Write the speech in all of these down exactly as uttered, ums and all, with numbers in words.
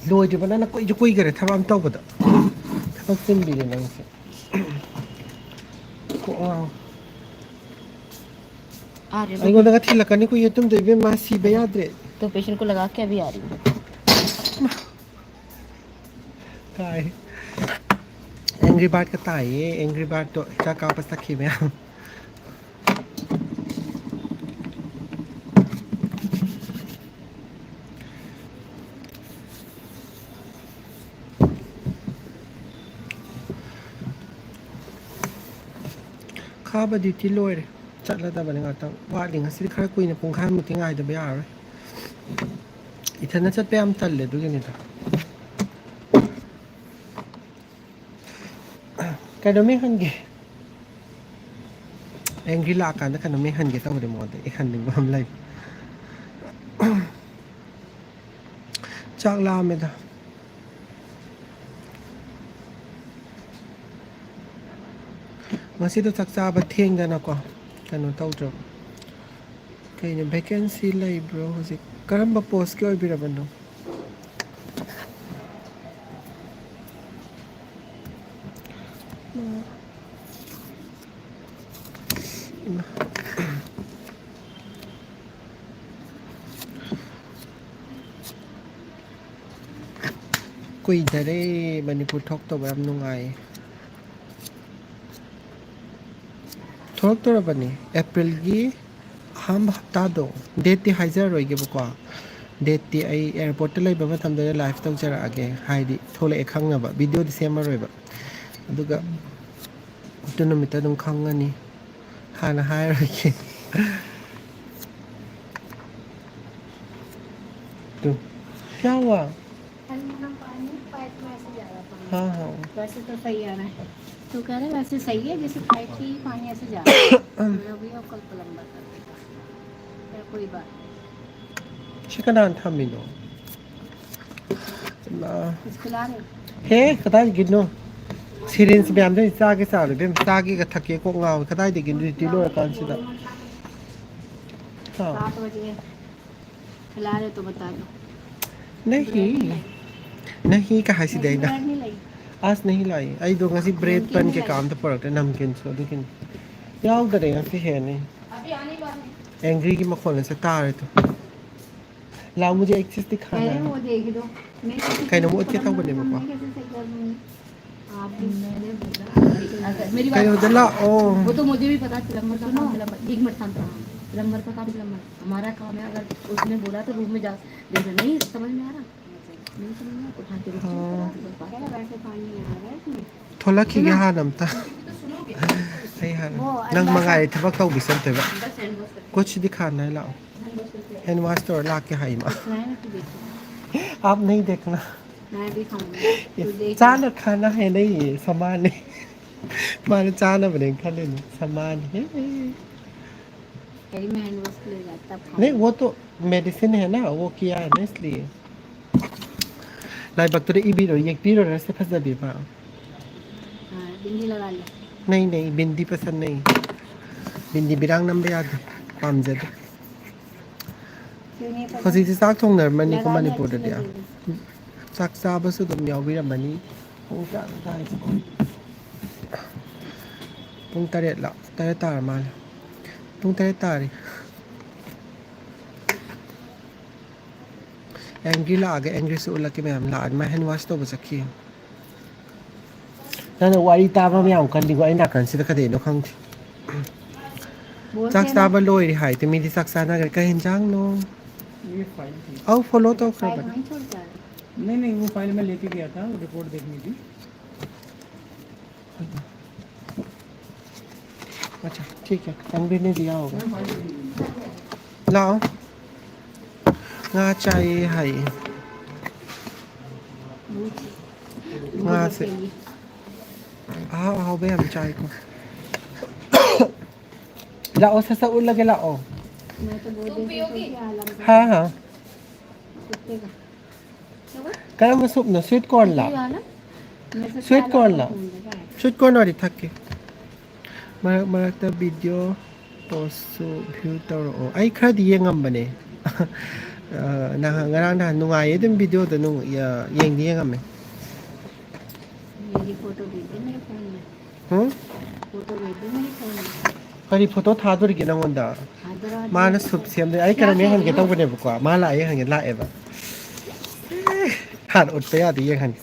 ꯂꯣꯏꯗ꯭ꯔꯤꯕ ꯅꯪꯅ ꯀꯨꯏꯁꯨ ꯀꯨꯏꯈꯔꯦ ꯊꯕꯛ ꯑꯃ ꯇꯧꯕꯗ꯫ ꯊꯕꯛ ꯆꯤꯟꯕꯤꯅꯦ ꯅꯪꯁꯦ꯫ ꯀꯣꯛ ꯉꯥꯎ꯫ आ रहे हैं। ꯑꯩꯉꯣꯟꯗꯒ ꯊꯤꯜꯂꯛꯀꯅꯤꯀꯣ ꯌꯦꯇꯨꯝꯗꯣ ꯏꯕꯦꯝꯃ, ꯁꯤꯕ ꯌꯥꯗ꯭ꯔꯦ꯫ तो पेशेंट को लगा के अभी आ रही हूँ। ꯇꯥꯏ꯫ ꯑꯦꯡꯒ꯭ꯔꯤ ꯕꯥꯔꯠꯀ ꯇꯥꯏꯌꯦ꯫ ꯑꯦꯡꯒ꯭ꯔꯤ ꯕꯥꯔꯠꯇꯣ ꯍꯤꯗꯥꯛ ꯀꯥꯞꯄ ꯆꯠꯈꯤ ꯃꯌꯥꯝ꯫ ꯈꯥꯕ ꯗ꯭ꯌꯨꯇꯤ ꯂꯣꯏꯔꯦ꯫ ꯆꯠꯂꯗꯕꯅꯤ ꯉꯥꯛꯇꯪ ꯋꯥꯠꯂꯤ꯫ ꯉꯁꯤꯗꯤ ꯈꯔ ꯀꯨꯏꯅ ꯄꯨꯡꯈꯥꯏꯃꯨꯛꯇꯤ ꯉꯥꯏꯗꯕ ꯌꯥꯔꯔꯣꯏ꯫ ꯏꯊꯟꯗ ꯆꯠꯄ ꯌꯥꯝ ꯇꯜꯂꯦ ꯑꯗꯨꯒꯤꯅꯤꯗ꯫ ꯀꯩꯅꯣꯝ ꯌꯦꯡꯍꯟꯒꯦ꯫ ꯑꯦꯡꯒ꯭ꯔꯤ ꯂꯥꯛꯑꯀꯥꯟꯗ ꯀꯩꯅꯣꯝ ꯌꯦꯡꯍꯟꯒꯦ ꯇꯧꯕꯅꯦ ꯃꯉꯣꯟꯗ꯫ ꯌꯦꯡꯍꯟꯅꯤꯡꯕ ꯑꯃ ꯂꯩ꯫ ꯆꯥꯛ ꯂꯥꯝꯃꯦꯗ꯫ ꯉꯁꯤꯗꯣ ꯆꯥꯛ ꯆꯥꯕ ꯊꯦꯡꯗꯅꯀꯣ ꯀꯩꯅꯣ ꯇꯧꯗ꯭ꯔꯕ꯫ ꯀꯩꯅꯣ ꯚꯦꯀꯦꯟꯁꯤ ꯂꯩꯕ꯭ꯔꯣ ꯍꯧꯖꯤꯛ? ꯀꯔꯝꯕ ꯄꯣꯁꯀꯤ ꯑꯣꯏꯕꯤꯔꯕꯅꯣ? ꯀꯨꯏꯗꯔꯦ ꯃꯅꯤꯄꯨꯔ ꯊꯣꯛꯇꯧꯕ, ꯌꯥꯝ ꯅꯨꯡꯉꯥꯏꯌꯦ꯫ ꯊꯣꯛꯂꯛꯇꯧꯔꯕꯅꯤ ꯑꯦꯄ꯭ꯔꯤꯜꯒꯤ ꯑꯍꯥꯟꯕ ꯍꯞꯇꯥꯗꯣ꯫ ꯗꯦꯠꯇꯤ ꯍꯥꯏꯖꯔꯔꯣꯏꯒꯦꯕꯀꯣ꯫ ꯗꯦꯠꯇꯤ ꯑꯩ ꯑꯦꯌꯥꯔꯄꯣꯔꯠꯇ ꯂꯩꯕ ꯃꯇꯝꯗ ꯂꯥꯏꯚ ꯇꯧꯖꯔꯛꯑꯒꯦ꯫ ꯍꯥꯏꯗꯤ ꯊꯣꯛꯂꯛꯑꯦ ꯈꯪꯅꯕ꯫ ꯚꯤꯗꯤꯑꯣꯗꯤ ꯁꯦꯝꯃꯔꯣꯏꯕ꯫ ꯑꯗꯨꯒ ꯑꯗꯨ ꯅꯨꯃꯤꯠꯇ ꯑꯗꯨꯝ ꯈꯪꯉꯅꯤ꯫ ꯍꯥꯟꯅ ꯍꯥꯏꯔꯔꯣꯏꯒꯦ꯫ ꯇꯨ꯫ ꯀꯌꯥ ꯍꯨꯋꯥ? ठंडा पानी, पाइप में ऐसे जा रहा पानी। हाँ, हाँ। वैसे तो सही आ रहा है। तो कह रहे वैसे सही है, जैसे पाइप से ही पानी ऐसे जा रहा है। मेरा भैया कल प्लम्बर कर देगा। क्या कोई बात नहीं। ꯁꯤ ꯀꯅꯥꯅ ꯊꯝꯃꯤꯅꯣ? ꯏꯃꯥ꯫ कुछ खिला रहे हो? ꯍꯦ, ꯀꯗꯥꯏꯗꯒꯤꯅꯣ? ꯁꯤꯔꯤꯟꯁ ꯃꯌꯥꯝꯗꯣ ꯑꯩ ꯆꯥꯒꯦ ꯆꯥꯔꯣꯏ ꯏꯕꯦꯝꯃ, ꯆꯥꯒꯦꯒ ꯊꯛꯀꯦ ꯀꯣꯛ ꯉꯥꯎꯋꯦ꯫ ꯀꯗꯥꯏꯗꯒꯤꯅꯣ ꯗ꯭ꯌꯨꯇꯤ ꯂꯣꯏꯔꯀꯥꯟꯁꯤꯗ? ꯍꯥ꯫ सात बजे खिला रहे तो बता दो। नहीं, नहीं ꯀ ꯍꯥꯏꯁꯤꯗꯤ ꯑꯩꯅ꯫ ब्रेड नहीं लाई। ꯑꯁ ꯅꯍꯤ ꯂꯥꯛꯏ꯫ ꯑꯩꯗꯣ ꯉꯁꯤ ꯕ꯭ꯔꯦꯗ ꯕꯟ ꯀꯩꯀꯥ ꯑꯝꯇ ꯄꯨꯔꯛꯇꯦ, ꯅꯝꯀꯤꯟꯁꯨ ꯑꯗꯨꯒꯤꯅꯤ꯫ ꯌꯥꯎꯗꯔꯦ ꯉꯁꯤ ꯍꯦꯟꯅꯤ꯫ ꯑꯦꯡꯒ꯭ꯔꯤꯒꯤ ꯃꯈꯣꯟ ꯑꯁꯦ ꯇꯥꯔꯦ ꯇꯨ꯫ ꯂꯥꯎ, मुझे एक चीज़ दिखाना है। वो देख दो। मैं कैसे ꯀꯩꯅꯣ सही ꯃꯨꯠꯀꯦ करूँ, ꯇꯧꯕꯅꯦꯕꯀꯣ꯫ मैं कैसे सही करूँ? आप भी मैंने बोला, मेरी बात ꯀꯩꯅꯣꯗ ꯂꯥꯛꯑꯣ꯫ वो तो मुझे भी पता, प्लम्बर का काम प्लम्बर, एक मिनट शांत रहो। प्लम्बर का काम प्लम्बर, हमारा काम है, अगर उसने बोला तो रूम में जा। जैसे नहीं समझ में आ रहा, नहीं समझ में आ रहा, उठा के रख दो। वैसे पानी आ रहा है इसमें। ꯊꯣꯛꯂꯛꯈꯤꯒꯦ ꯍꯥꯟꯅ ꯑꯝꯇ꯫ ꯑꯩ ꯍꯥꯟꯅ꯫ ꯅꯪ ꯃꯉꯥꯏꯔꯦ ꯊꯕꯛ ꯇꯧꯕꯤ ꯆꯠꯇꯣꯏꯕ꯫ कुछ दिखाना है, ꯂꯥꯛꯑꯣ꯫ ꯍꯦꯟ ꯋꯥꯁ ꯇꯧꯔ ꯂꯥꯛꯀꯦ ꯍꯥꯏ ꯏꯃꯥ꯫ आप नहीं देखना। मैं भी खाऊंगी। चाना खाना है नहीं, सामान है। ꯃꯥꯅ ꯆꯥꯅꯕꯅꯦ ꯈꯜꯂꯤꯅꯦ, सामान है। कहीं मैं हैंड वॉश ले जाता खाऊं। नहीं, वो तो मेडिसिन है ना, वो किया है ना, इसलिए। ꯂꯥꯏꯕꯛꯇꯨꯗ ꯏꯕꯤꯔꯣ, ꯌꯦꯛꯄꯤꯔꯣ, ꯅꯁꯦ ꯐꯖꯕꯤꯕ꯫ हाँ, बिंदी लगा लो। नहीं, नहीं, बिंदी पसंद नहीं। बिंदी ꯕꯤꯔꯥꯡ ꯅꯝꯕ ꯌꯥꯗꯦ, ꯄꯥꯝꯖꯗꯦ꯫ क्यों नहीं पसंद? ꯍꯧꯖꯤꯛꯇꯤ ꯆꯥꯛ ꯊꯣꯡꯅꯔꯝꯃꯅꯤꯀꯣ लगाने ꯃꯅꯤꯄꯨꯔꯗꯗꯤ꯫ अच्छी लगेगी। ꯆꯥꯛ ꯆꯥꯕꯁꯨ ꯑꯗꯨꯝ ꯌꯥꯎꯕꯤꯔꯝꯃꯅꯤ꯫ ꯄꯨꯡ ꯀꯌꯥꯅꯣ ꯇꯥꯔꯤꯁꯤꯕꯣ? ꯄꯨꯡ ꯇꯔꯦꯠꯂ? ꯇꯔꯦꯠ ꯇꯥꯔ ꯃꯥꯜꯂꯦ꯫ ꯄꯨꯡ ꯇꯔꯦꯠ ꯇꯥꯔꯦ꯫ ꯑꯦꯡꯒ꯭ꯔꯤ ꯂꯥꯛꯑꯒ ꯑꯦꯡꯒ꯭ꯔꯤꯁꯨ ꯎꯠꯂꯛꯀꯦ ꯃꯌꯥꯝ ꯂꯥꯛꯑꯗꯤ꯫ ꯃꯥ ꯍꯦꯟ ꯋꯥꯁ ꯇꯧꯕ ꯆꯠꯈꯤ꯫ ꯅꯪꯅ ꯋꯥꯔꯤ ꯇꯥꯕ ꯑꯃ ꯌꯥꯝ ꯀꯜꯂꯤꯀꯣ, ꯑꯩ ꯅꯥꯀꯟꯁꯤꯗ ꯀꯩꯗꯩꯅꯣ ꯈꯪꯗꯦ꯫ बोलते ꯆꯥꯛ हैं ना, ꯆꯥꯕ ꯂꯣꯏꯔꯦ ꯍꯥꯏꯗꯤ ꯃꯤꯗꯤ ꯆꯥꯛ ꯆꯥꯅꯈ꯭ꯔꯦ꯫ ꯀꯩ ꯌꯦꯟꯖꯥꯡꯅꯣ? ये फाइल थी। ꯑꯧ, ꯐꯣꯂꯣ फाइल ꯇꯧꯈ꯭ꯔꯕꯅꯦ꯫ वहीं छोड़ जा रहे हैं। नहीं, नहीं, वो फाइल मैं लेके गया था, रिपोर्ट देखनी थी। अच्छा, ठीक है, तनवीर ने दिया होगा। लाओ। ꯉꯥ ꯆꯥꯏꯌꯦ ꯍꯥꯏꯌꯦ꯫ ꯉꯥꯁꯦ ꯑꯍꯥꯎ ꯑꯍꯥꯎꯕ ꯌꯥꯝ ꯆꯥꯏꯀꯣ꯫ ꯂꯥꯛꯑꯣ, ꯁꯠ ꯁꯠ ꯎꯠꯂꯒꯦ, ꯂꯥꯛꯑꯣ꯫ ꯍꯥ, ꯍꯥ꯫ ꯀꯔꯝꯕ ꯁꯨꯞꯅꯣ? ꯁ꯭ꯋꯤꯠ ꯀꯣꯔꯟꯂ? ꯁ꯭ꯋꯤꯠ ꯀꯣꯔꯟꯂ? ꯁ꯭ꯋꯤꯠ ꯀꯣꯔꯟ ꯑꯣꯏꯔꯗꯤ ꯊꯛꯀꯦ꯫ ꯃꯔꯛ ꯃꯔꯛꯇ ꯚꯤꯗꯤꯑꯣ ꯄꯣꯁꯁꯨ ꯚ꯭ꯌꯨ ꯇꯧꯔꯛꯑꯣ꯫ ꯑꯩ ꯈꯔꯗꯤ ꯌꯦꯡꯉꯝꯕꯅꯦ꯫ ꯑ, ꯅꯍꯥꯟ, ꯉꯔꯥꯡ ꯅꯍꯥꯟ ꯅꯨꯡꯉꯥꯏꯌꯦ ꯑꯗꯨꯝ ꯚꯤꯗꯤꯑꯣꯗꯣ ꯅꯨꯡ-, ꯌ-, ꯌꯦꯡꯗꯤ ꯌꯦꯡꯉꯝꯃꯦ꯫ मेरी फोटो भेज दे मेरे फोन में। ꯍꯨꯝ? फोटो भेज दे मेरे फोन में। ꯀꯔꯤ ꯐꯣꯇꯣ ꯊꯥꯗꯣꯔꯤꯒꯦ ꯅꯪꯉꯣꯟꯗ? ꯊꯥꯗꯔꯛꯑꯣ꯫ ꯃꯥꯅ ꯁꯨꯞ ꯁꯦꯝꯗꯣꯏ꯫ ꯑꯩ ꯀꯔꯝ ꯌꯥꯗꯦ, ꯍꯪꯒꯦ ꯌꯦꯡꯉꯣ꯫ ꯇꯧꯕꯅꯦꯕꯀꯣ꯫ ꯃꯥ ꯂꯥꯛꯑꯦ ꯍꯪꯒꯦ, ꯂꯥꯛꯑꯦꯕ꯫ ꯍꯥꯟꯅ ꯎꯠꯄ ꯌꯥꯗꯦ, ꯌꯦꯡꯍꯟꯒꯦ꯫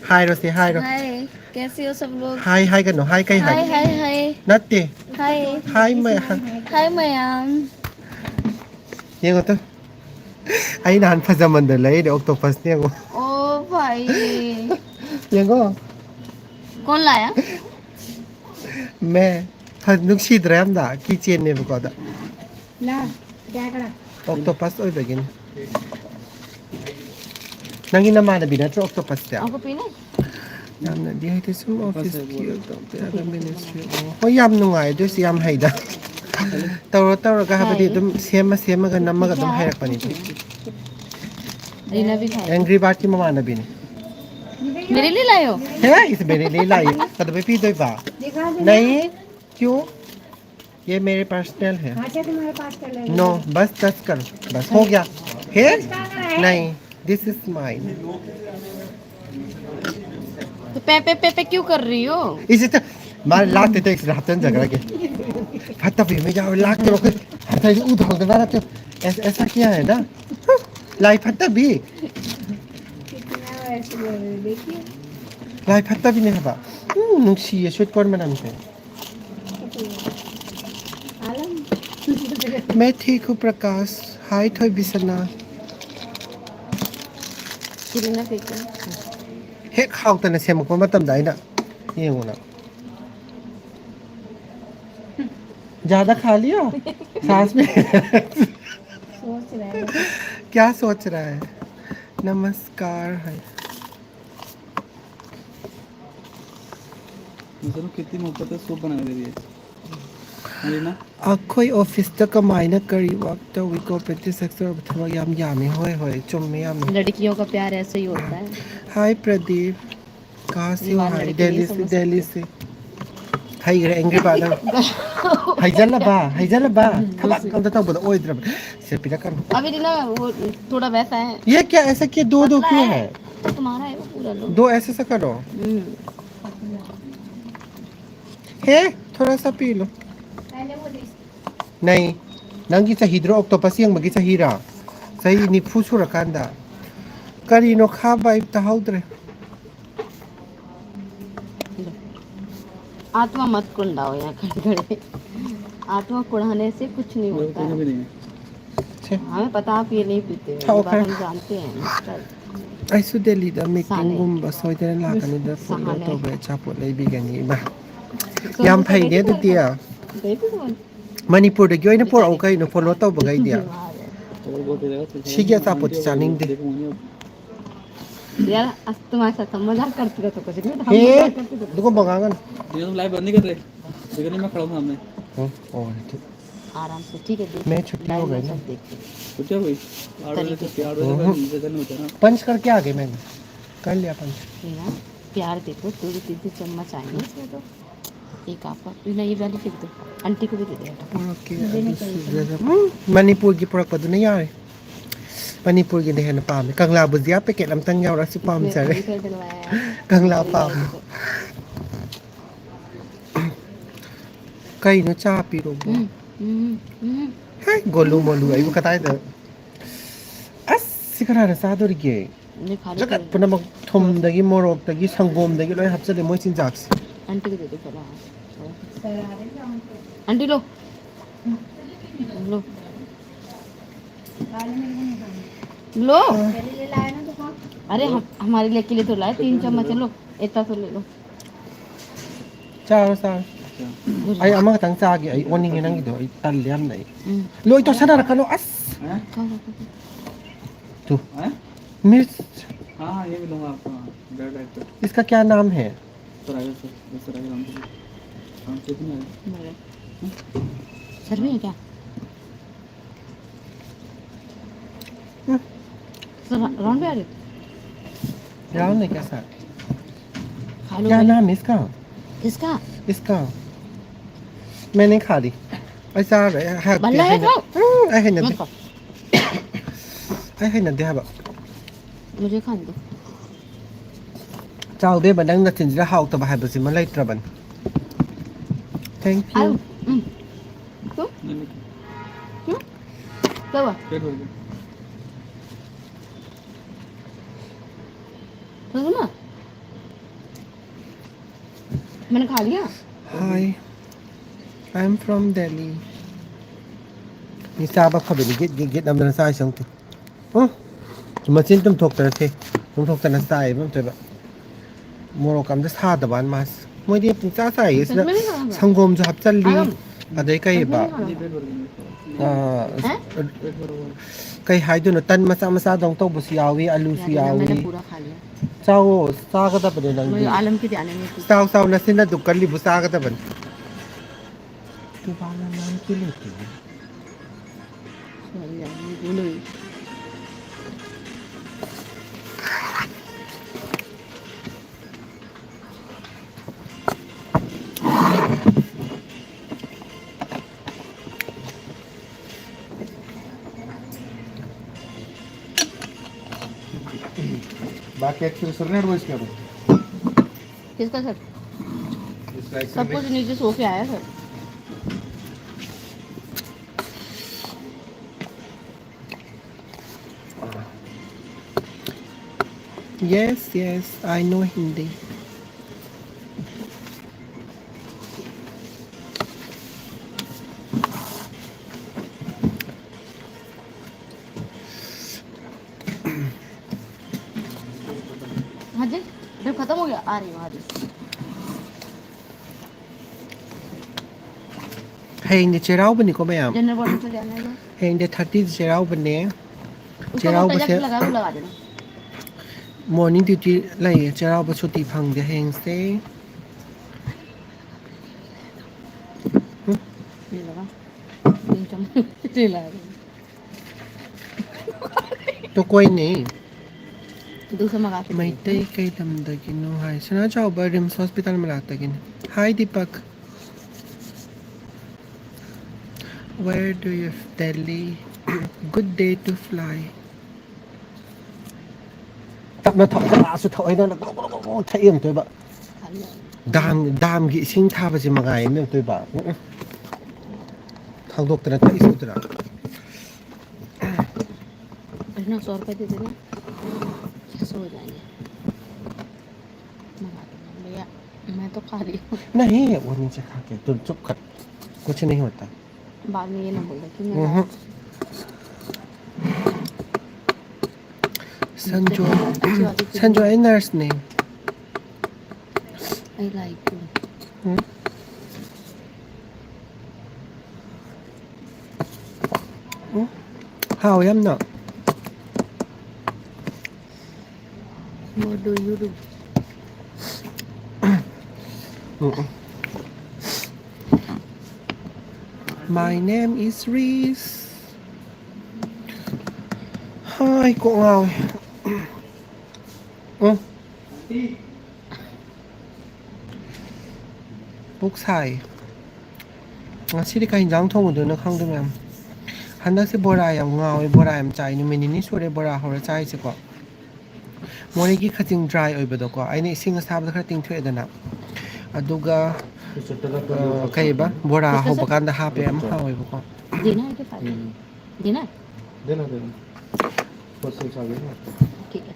ꯍꯥꯏꯔꯣꯁꯦ, ꯍꯥꯏꯔꯣ꯫ हाय, कैसे हो सब लोग? ꯍꯥꯏ ꯍꯥꯏꯒꯅꯣ, ꯍꯥꯏ ꯀꯩ ꯍꯥꯏ? हाय, हाय, हाय। ꯅꯠꯇꯦ꯫ हाय। ꯍꯥꯏ ꯃ-, ꯍꯥꯏ꯫ हाय मयंक। ꯌꯦꯡꯉꯣ ꯇꯨ꯫ ꯑꯩ ꯅꯍꯥꯟ ꯐꯖꯃꯟꯗꯅ ꯂꯩꯔꯦ, octopusꯅꯦ ꯌꯦꯡꯉꯣ꯫ ओ भाई। ꯌꯦꯡꯉꯣ꯫ कौन लाया? ꯃꯦ꯫ ꯐ-, ꯅꯨꯡꯁꯤꯗ꯭ꯔꯥ ꯌꯥꯝꯅ? Keychainꯅꯦꯕꯀꯣ ꯑꯗ꯫ ला, क्या करा? Octopus ꯑꯣꯏꯕꯒꯤꯅꯤ꯫ ꯅꯪꯒꯤ ꯅꯃꯥꯟꯅꯕꯤ ꯅꯠꯇ꯭ꯔꯣ octopusꯁꯦ? आपको पीना है? ꯌꯥꯝꯅꯗꯤ ꯍꯩꯇꯦ, ꯁꯨꯝ officeꯀꯤ ꯑꯇꯣꯞꯄ other ministry꯫ ꯑꯣ, ꯍꯣꯏ, ꯌꯥꯝ ꯅꯨꯡꯉꯥꯏ ꯑꯗꯨꯏꯁꯨ ꯌꯥꯝ ꯍꯩꯗ꯫ ꯇꯧꯔ ꯇꯧꯔꯒ ꯍꯥꯏꯕꯗꯤ ꯌꯥꯏꯌꯦ꯫ ꯑꯗꯨꯝ ꯁꯦꯝꯃ ꯁꯦꯝꯃꯒ ꯅꯝꯃꯒ ꯑꯗꯨꯝ ꯍꯩꯔꯛꯄꯅꯤꯗ꯫ रीना भी खाएगी। Angry Birdꯀꯤ ꯃꯃꯥꯟꯅꯕꯤꯅꯤ꯫ मेरे लिए लाए हो? ꯍꯦ, इस मेरे लिए लाई। ꯀꯩꯗꯧꯕꯩ ꯄꯤꯗꯣꯏꯕ? नहीं, क्यों? ये मेरे पर्सनल है। अच्छा, तुम्हारे पास चले गए। No, बस दस करो, बस हो गया। फिर? नहीं, this is mine। तो पे पे पे पे क्यों कर रही हो? इसे तो मार लाते थे इस रातन जगह के। फटा भी मैं जाओ लाते रहो। फटा इसे उधर उधर मारा तो ऐसा, ऐसा क्या है ना? लाई फटा भी। कितना ऐसे बोल रहे, देखिए। लाई फटा भी नहीं है बा। हम्म, ꯅꯨꯡꯁꯤꯌꯦ ꯁ꯭ꯋꯤꯠ ꯀꯣꯔꯟ ꯃꯅꯝꯁꯦ꯫ मैं ठीक हूँ प्रकाश। हाय ꯊꯣꯏꯕꯤꯁꯅꯥ꯫ ꯍꯦꯛ ꯍꯥꯎꯇꯅ ꯁꯦꯝꯃꯛꯄ ꯃꯇꯝꯗ ꯑꯩꯅ ꯌꯦꯡꯉꯨꯅ꯫ ज़्यादा खा लिया? सांस में। क्या सोच रहा है? नमस्कार है। मुझे तो कितनी मोहब्बत है, सूप बनाने के लिए। है ना? ꯑꯩꯈꯣꯏ ꯑꯣꯐꯤꯁꯇ ꯀꯃꯥꯏꯅ ꯀꯔꯤ ꯋꯥꯛ ꯇꯧꯏ? ꯀꯣꯑꯣꯄꯔꯦꯇꯤꯚ ꯁꯦꯛꯇꯔ ꯑꯣꯏꯕ ꯊꯕꯛ ꯌꯥꯝ ꯌꯥꯝꯃꯤ꯫ ꯍꯣꯏ, ꯍꯣꯏ, ꯆꯨꯝꯃꯤ ꯌꯥꯝꯅ꯫ लड़कियों का प्यार ऐसे ही होता है। हाय प्रदीप, कहाँ से हो? दीवार हाय, लड़के नहीं दिल्ली से। समझते। दिल्ली से। ꯍꯩꯈ꯭ꯔꯦ ꯑꯦꯡꯒ꯭ꯔꯤ ꯕꯥꯔꯗ꯫ ꯍꯩꯖꯜꯂꯕ, ꯍꯩꯖꯜꯂꯕ꯫ ꯊꯕꯛ ꯑꯝꯇ ꯇꯧꯕꯗ ꯑꯣꯏꯗ꯭ꯔꯕ꯫ ꯁꯦ ꯄꯤꯔꯛꯀꯅꯨ꯫ अभी ना वो थोड़ा वैसा है। ये क्या, ऐसा क्या, दो दो क्यों है? तो तुम्हारा है, वो पूरा लो। दो ऐसे ऐसा करो। हम्म। हे, थोड़ा सा पी लो। नहीं, ꯅꯪꯒꯤ ꯆꯍꯤꯗꯨꯔꯣ ꯑꯣꯛꯇꯣꯄꯁ ꯌꯦꯡꯕꯒꯤ ꯆꯍꯤꯔꯥ? ꯆꯍꯤ ꯅꯤꯐꯨ ꯁꯨꯔꯀꯥꯟꯗ꯫ ꯀꯔꯤꯅꯣ ꯈꯥꯕ, ꯑꯩ ꯇꯥꯍꯧꯗ꯭ꯔꯦ꯫ आत्मा मत कुंडाओ यहाँ खड़े खड़े। आत्मा कुढ़ाने से कुछ नहीं वो होता कहीं भी है। नहीं है। छे। हमें पता आप ये नहीं पीते हो, हाँ, ये बात ओके। हम जानते हैं। चल। ꯑꯩꯁꯨ ꯗꯦꯜꯂꯤꯗ ꯃꯤꯇꯤꯡꯒꯨꯝꯕ ꯁꯣꯏꯗꯅ ꯂꯥꯛꯀꯅꯤꯗ ꯐꯣꯂꯣ ꯁꯥꯅꯦ꯫ ꯇꯧꯕ ꯑꯆꯥꯄꯣꯠ ꯂꯩꯕꯤꯒꯅꯤ ꯏꯃꯥ꯫ तो ꯌꯥꯝ हमको ꯐꯩꯅꯦ देती ꯑꯗꯨꯗꯤ꯫ कौन? देती कौन? ꯃꯅꯤꯄꯨꯔꯗꯒꯤ ꯑꯣꯏꯅ ꯄꯨꯔꯛꯎ ꯀꯩꯅꯣ ꯐꯣꯂꯣ ꯇꯧꯕꯈꯩꯗꯤ꯫ ꯁꯤꯒꯤ ꯑꯆꯥꯄꯣꯠꯇꯤ ꯆꯥꯅꯤꯡꯗꯦ꯫ यार, आज तुम्हारे साथ हम मजाक करते रहते कुछ नहीं, तो हम ꯍꯦ, मजाक करते रहते। ꯑꯗꯨꯒꯨꯝꯕ ꯉꯥꯡꯒꯅꯨ꯫ ये तुम लाइव बंद नहीं कर रहे? देखो नहीं, मैं खड़ा हूँ सामने। ꯎꯝ, ꯑꯣ, ꯑꯗꯨ꯫ आराम से, ठीक है, देख, मैं छुट्टी हो गई ना। देख। छुट्टी हो गई? आठ बजे तरीके छुट्टी, आठ बजे हम्म। का ज़्यादा नहीं होता ना। पंच करके आ गए मैंने, कर लिया पंच। ये ना, प्यार देखो, दो दो तीन तीन चम्मच आएंगे इसमें तो। एक आपका, नहीं, ये वाली फेंक दो, आंटी को भी दे दो। और ओके, अभी ज़्यादा, हम्म, ꯃꯅꯤꯄꯨꯔꯒꯤ ꯄꯨꯔꯛꯄꯗꯨꯅ ꯌꯥꯔꯦ꯫ ꯃꯅꯤꯄꯨꯔꯒꯤꯅ ꯍꯦꯟꯅ ꯄꯥꯝꯃꯦ꯫ ꯀꯪꯂꯥ ꯕꯨꯖꯤꯌꯥ ꯄꯦꯀꯦꯠ ꯑꯝꯇꯪ ꯌꯥꯎꯔꯁꯨ ꯄꯥꯝꯖꯔꯦ꯫ इसमें भी कर डलवाया है। ꯀꯪꯂꯥ ꯄꯥꯝꯃꯦ꯫ ꯀꯩꯅꯣ ꯆꯥ ꯄꯤꯔꯣꯕꯣ? हम्म, हम्म, हम्म। ꯍꯦ, ꯒꯣꯂꯨ ꯃꯣꯂꯨ ꯑꯩꯕꯨ ꯀꯗꯥꯏꯗ? ꯑꯁ, ꯁꯤ ꯀꯅꯥꯅ ꯆꯥꯗꯣꯔꯤꯒꯦ? ये खा लो, ꯖꯒꯠ ꯄꯨꯝꯅꯃꯛ ꯊꯨꯝꯗꯒꯤ, ꯃꯣꯔꯣꯛꯇꯒꯤ, ꯁꯪꯒꯣꯝꯗꯒꯤ ꯂꯣꯏ ꯍꯥꯞꯆꯜꯂꯦ ꯃꯣꯏ ꯆꯤꯟꯖꯥꯛꯁꯦ꯫ आंटी को दे दो पहले, हाँ। आंटी लो, लो, लो। अरे हम, हमारे लिए के लिए तो लाए, तीन चम्मच, लो, इतना तो ले लो। ꯆꯥꯔꯣ, ꯆꯥꯔꯣ꯫ ꯑꯩ ꯑꯃꯈꯛꯇꯪ ꯆꯥꯒꯦ꯫ ꯑꯩ ꯑꯣꯟꯅꯤꯡꯉꯦ ꯅꯪꯒꯤꯗꯣ꯫ ꯑꯩ ꯇꯜꯂꯦ ꯌꯥꯝꯅ ꯑꯩ꯫ ꯎꯝ꯫ ꯂꯣꯏ ꯇꯣꯠꯁꯟꯅꯔꯛꯀꯅꯣ ꯑꯁ꯫ ꯍꯥ? ꯇꯨ꯫ ꯍꯥ? मिस, हाँ, हाँ, ये भी लूँगा आपका, हाँ, बेड राइट पे। इसका क्या नाम है? सर, आ जाओ, सर, ये सर, आ जाओ, राम जी। राम जी, नहीं आए। सर, राउंड पे आ रहे? राउंड नहीं, कैसा? खा लो क्या पहले। नाम है इसका? किसका? इसका। मैं नहीं खा रही। ऐसा आ रहा है, हाँ, बल्ला है है ना। खाओ। हम्म, ऐ है ना मत दे। खाओ। ऐ है ना दे, हाँ, बा। मुझे खाने दो। ꯆꯥꯎꯗꯦꯕ, ꯅꯪ ꯅꯆꯤꯟꯁꯤꯗ ꯍꯥꯎꯇꯕ ꯍꯥꯏꯕꯁꯤꯃ ꯂꯩꯇ꯭ꯔꯕꯅꯤ꯫ Thank you. Um. Two? Two? ꯀꯩꯕ? ꯊꯣꯏꯕꯤꯃ? मैंने खा लिया। Hi, I'm from Delhi. ꯃꯤ ꯆꯥꯕ ꯐꯕꯗꯤ ꯒꯤꯠ ꯒꯤꯠ ꯒꯤꯠ ꯅꯝꯗꯅ ꯆꯥꯏꯁꯦ ꯑꯃꯨꯛꯇ꯫ ꯎꯝ꯫ ꯃꯆꯤꯟ ꯇꯨꯝꯊꯣꯛꯇꯅ ꯁꯦ, ꯇꯨꯝꯊꯣꯛꯇꯅ ꯆꯥꯏꯌꯦꯕ ꯑꯝꯇꯣꯏꯕ꯫ ꯃꯣꯔꯣꯛ ꯑꯝꯇ ꯁꯥꯗꯕ ꯃꯥꯁꯦ꯫ ꯃꯣꯏꯗꯤ ꯄꯨꯡꯆꯥ ꯆꯥꯏꯌꯦ ꯁꯤꯗ꯫ ꯀꯁꯃꯤꯔꯤ ꯈꯔ ꯍꯪꯉꯣ꯫ ꯁꯪꯒꯣꯝꯁꯨ ꯍꯥꯞꯆꯜꯂꯤ꯫ ꯍꯥꯏꯔꯣ꯫ ꯑꯗꯩ ꯀꯩꯕ? ꯀꯁꯃꯤꯔꯤ ꯈꯔ ꯍꯪꯉꯣ꯫ ꯑꯥ, ꯍꯥ? ꯀꯩ ꯍꯥꯏꯗꯣꯏꯅꯣ? ꯇꯟ ꯃꯆꯥ ꯃꯆꯥꯗꯧ ꯇꯧꯕꯁꯨ ꯌꯥꯎꯏ, ꯑꯂꯨꯁꯨ ꯌꯥꯗꯦ, ꯌꯥꯎꯏ꯫ ꯅꯪꯅ ꯄꯨꯔꯥ ꯈꯥ ꯂꯤꯌꯥ꯫ ꯆꯥꯎꯋꯣ, ꯆꯥꯒꯗꯕꯅꯦ ꯅꯪꯗꯤ꯫ ꯃꯣꯏ ꯑꯥꯂꯝ ꯀꯤꯗꯤ ꯑꯥꯂꯝ ꯅꯠꯇꯦ꯫ ꯆꯥꯎ, ꯆꯥꯎ, ꯅꯆꯤꯟ ꯑꯗꯨꯛ ꯀꯜꯂꯤꯕꯨ ꯆꯥꯒꯗꯕꯅꯦ꯫ ꯇꯨꯕꯥꯅ ꯅꯪ ꯀꯤꯂꯣ ꯀꯤꯂꯣ꯫ बाकी अच्छे से सुनने रोज क्या बोलते? किसका सर? इसका एक सब कुछ नीचे सो के आया sir. Yes, yes, I know Hindi. हाँ जी, जब खत्म हो गया, आ रही हूँ, आ रही हूँ। ꯍꯌꯦꯡꯗꯤ ꯆꯩꯔꯥꯎꯕꯅꯤꯀꯣ ꯃꯌꯥꯝ꯫ जनरल वार्ड में चले जाना है। ꯍꯌꯦꯡꯗꯤ ꯊꯥꯔꯇꯤꯗ ꯆꯩꯔꯥꯎꯕꯅꯦ꯫ उसको वो ꯆꯩꯔꯥꯎꯕꯁꯦ ꯇꯖꯛ ꯂꯒꯥ, वो लगा देना। Morning duty ꯂꯩꯌꯦ, ꯆꯩꯔꯥꯎꯕ ꯁꯨꯇꯤ ꯐꯪꯗꯦ ꯍꯌꯦꯡꯁꯦ꯫ ꯎꯝ? ꯂꯤꯂꯥ꯫ ꯌꯦꯡ ꯆꯪ-, ꯂꯤꯂꯥ꯫ ꯇꯣꯀꯣꯏꯅꯦ꯫ ꯑꯗꯨ ꯁꯝꯃꯒ ꯃꯩꯇꯩ ꯀꯩ ꯂꯝꯗꯒꯤꯅꯣ ꯍꯥꯏ? ꯁꯅꯥ ꯆꯥꯎꯕ ꯔꯤꯝꯁ ꯍꯣꯁꯄꯤꯇꯥꯜ ꯃꯅꯥꯛꯇꯒꯤꯅꯦ꯫ Hi, Deepak. Where do you, Delhi? Good day to fly. ꯇꯞꯅ ꯊꯛꯑꯣ, ꯒ꯭ꯂꯥꯁꯁꯨ ꯊꯛꯑꯣꯏ, ꯅꯪꯅ ꯒ꯭ꯔꯣ ꯒ꯭ꯔꯣ ꯒ꯭ꯔꯣ ꯒ꯭ꯔꯣ ꯊꯛꯏ ꯑꯃꯨꯛꯇꯣꯏꯕ꯫ ꯗꯥꯝ, ꯗꯥꯝꯒꯤ ꯏꯁꯤꯡ ꯊꯥꯕꯁꯦ ꯃꯉꯥꯏ ꯑꯃ ꯑꯃꯨꯛꯇꯣꯏꯕ꯫ ꯎꯝ, ꯎꯝ꯫ ꯊꯥꯡꯗꯣꯛꯇꯅ ꯊꯛꯏꯁꯦ ꯎꯗ꯭ꯔꯥ? इसमें सौ रुपये दे देना, छः सौ हो जाएंगे। मंगा दो भैया, मैं तो खा रही हूँ। नहीं, वो नीचे खा के, तुम चुप कर, कुछ नहीं होता। बाद में ये ना बोल दो कि मैं हम्म। संजय, अच्छी बात है। संजय नर्स ने। I like you. हम्म। ꯎꯝ, ꯍꯥꯎꯋꯦ ꯌꯥꯝꯅ꯫ What do you do? Um, um. My name is Reese. ꯍꯥꯏ, ꯀꯣꯛ ꯉꯥꯎꯋꯦ꯫ ꯎꯝ꯫ ꯄꯨꯛ ꯁꯥꯏ꯫ ꯉꯁꯤꯗꯤ ꯀꯩ ꯌꯦꯟꯖꯥꯡ ꯊꯣꯡꯉꯨꯗꯣꯏꯅꯣ ꯈꯪꯗꯦ, ꯃꯌꯥꯝ꯫ ꯍꯟꯗꯛꯁꯦ ꯕꯣꯔꯥ ꯌꯥꯝ ꯉꯥꯎꯋꯦ, ꯕꯣꯔꯥ ꯌꯥꯝ ꯆꯥꯏ꯫ ꯅꯨꯃꯤꯠ ꯅꯤꯅꯤ ꯁꯨꯔꯦ ꯕꯣꯔꯥ ꯍꯧꯔ ꯆꯥꯏꯁꯦꯀꯣ꯫ ꯃꯣꯔꯦꯒꯤ ꯈꯖꯤꯡ dry ꯑꯣꯏꯕꯗꯣꯀꯣ, ꯑꯩꯅ ꯏꯁꯤꯡ ꯑꯁꯥꯕꯗ ꯈꯔ ꯇꯤꯡꯊꯣꯛꯑꯦꯗꯅ, ꯑꯗꯨꯒ, ꯑ, ꯀꯩꯕ, ꯕꯣꯔꯥ ꯍꯧꯕ ꯀꯥꯟꯗ ꯍꯥꯞꯄꯦ, ꯌꯥꯝ ꯍꯥꯎꯋꯦꯕꯀꯣ꯫ ꯎꯝ꯫ ꯗꯦꯅ ꯍꯥꯏ ꯀꯦ ꯐꯥꯏꯗ? ꯗꯦꯅ? ꯗꯦꯅ, ꯗꯦꯅ꯫ ꯕꯁ ꯁꯥꯒꯦ ꯅ? ꯊꯤꯛ ꯍꯦ꯫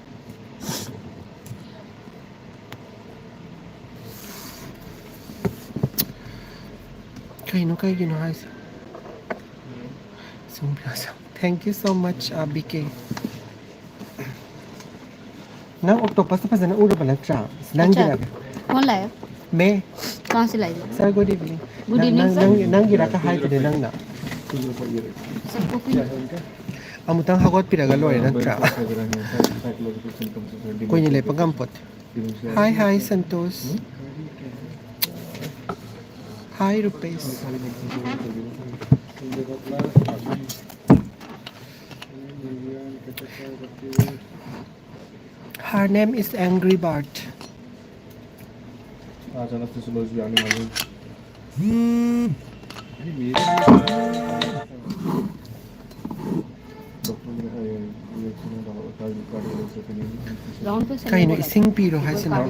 ꯀꯩꯅꯣ, ꯀꯩꯒꯤꯅꯣ ꯍꯥꯏꯁꯦ? ꯁꯨꯝ ꯄꯤꯔꯛꯑꯣ꯫ Thank you so much, ꯑ, ꯕꯤ ꯀꯦ꯫ ꯅꯪ octopus ꯐꯖꯅ ꯎꯔꯕ ꯅꯠꯇ꯭ꯔꯥ? ꯑꯁ, ꯅꯪꯒꯤꯔ? ꯑꯆꯥ, ꯀꯣꯟ ꯂꯥꯛꯑꯦ? ꯃꯦ꯫ ꯀꯍꯥꯟ ꯁꯦ ꯂꯥꯛꯑꯦ? Sir, good evening. Good evening, ꯅꯪ, sir. ꯅꯪ, ꯅꯪꯒꯤꯔ ꯀ ꯍꯥꯏꯗꯨꯗꯤ ꯅꯪꯅ? Sir, cooking. ꯑꯃꯨꯛꯇꯪ ꯍꯧꯒꯠꯄꯤꯔꯒ ꯂꯣꯏꯔꯦ ꯅꯠꯇ꯭ꯔꯥ? ꯀꯨꯏꯅ ꯂꯦꯞꯄ ꯉꯝꯄꯣꯠꯇꯦ. Hi, hi, Santosh. Hi, Rupesh. Her name is Angry Bird. ꯀꯩꯅꯣ ꯏꯁꯤꯡ ꯄꯤꯔꯣ ꯍꯥꯏꯁꯤꯅ?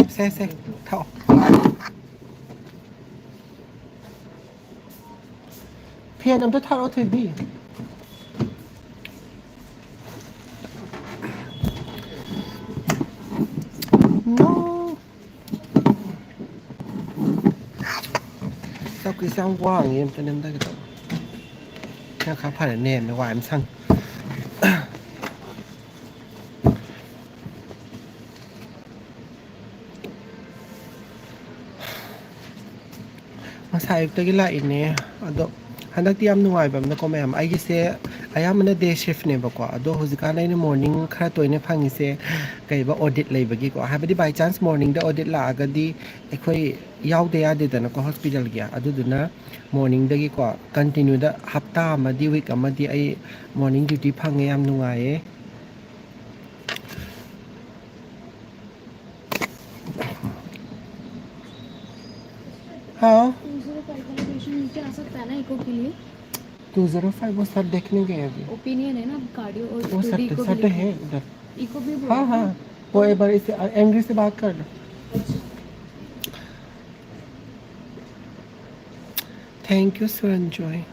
ꯁꯦ, ꯁꯦ, ꯊꯛꯑꯣ꯫ ꯐꯦꯟ ꯑꯝꯇ ꯊꯥꯔꯛꯑꯣ, ꯊꯣꯏꯕꯤ꯫ No. ꯆꯧꯀ꯭ꯔꯤꯁꯦ ꯌꯥꯝ ꯋꯥꯡꯉꯦ, ꯑꯝꯇ ꯅꯦꯝꯊꯒꯦ ꯇꯧꯕ꯫ ꯈꯔ, ꯈꯔ ꯐꯔꯦ, ꯅꯦꯝꯃꯦ, ꯋꯥꯏ ꯑꯃ ꯁꯪꯉꯦ꯫ ꯉꯁꯥꯏ ꯑꯌꯨꯛꯇꯒꯤ ꯂꯥꯛꯏꯅꯦ꯫ ꯑꯗꯣ ꯍꯟꯗꯛꯇꯤ ꯌꯥꯝ ꯅꯨꯡꯉꯥꯏꯕ ꯑꯃꯅꯀꯣ ꯃꯌꯥꯝ, ꯑꯩꯒꯤꯁꯦ ꯑꯌꯥꯝꯕꯅ day shiftꯅꯦꯕꯀꯣ, ꯑꯗꯣ ꯍꯧꯖꯤꯛꯀꯥꯟ ꯑꯩꯅ morning ꯈꯔ ꯇꯣꯏꯅ ꯐꯪꯉꯤꯁꯦ ꯀꯩꯕ, audit ꯂꯩꯕꯒꯤꯀꯣ, ꯍꯥꯏꯕꯗꯤ by chance morningꯗ audit ꯂꯥꯛꯑꯒꯗꯤ ꯑꯩꯈꯣꯏ ꯌꯥꯎꯗ ꯌꯥꯗꯦꯗꯅꯀꯣ hospitalꯒꯤ, ꯑꯗꯨꯗꯨꯅ morningꯗꯒꯤꯀꯣ continueꯗ ꯍꯞꯇꯥ ꯑꯃꯗꯤ week ꯑꯃꯗꯤ ꯑꯩ morning duty ꯐꯪꯉꯦ, ꯌꯥꯝ ꯅꯨꯡꯉꯥꯏꯌꯦ꯫ हाँ। टू ज़ीरो फ़ाइव वाला पेशेंट नीचे आ सकता है ना इको के लिए? टू ज़ीरो फ़ाइव वो सर देखने गए अभी। ओपिनियन है ना, कार्डियो और वो सर पे, सर पे है उधर। इको भी बोल हाँ, रहे हैं। हाँ। वो एक बार इससे, एंग्री से बात कर लो। Thank you, Suranjoy.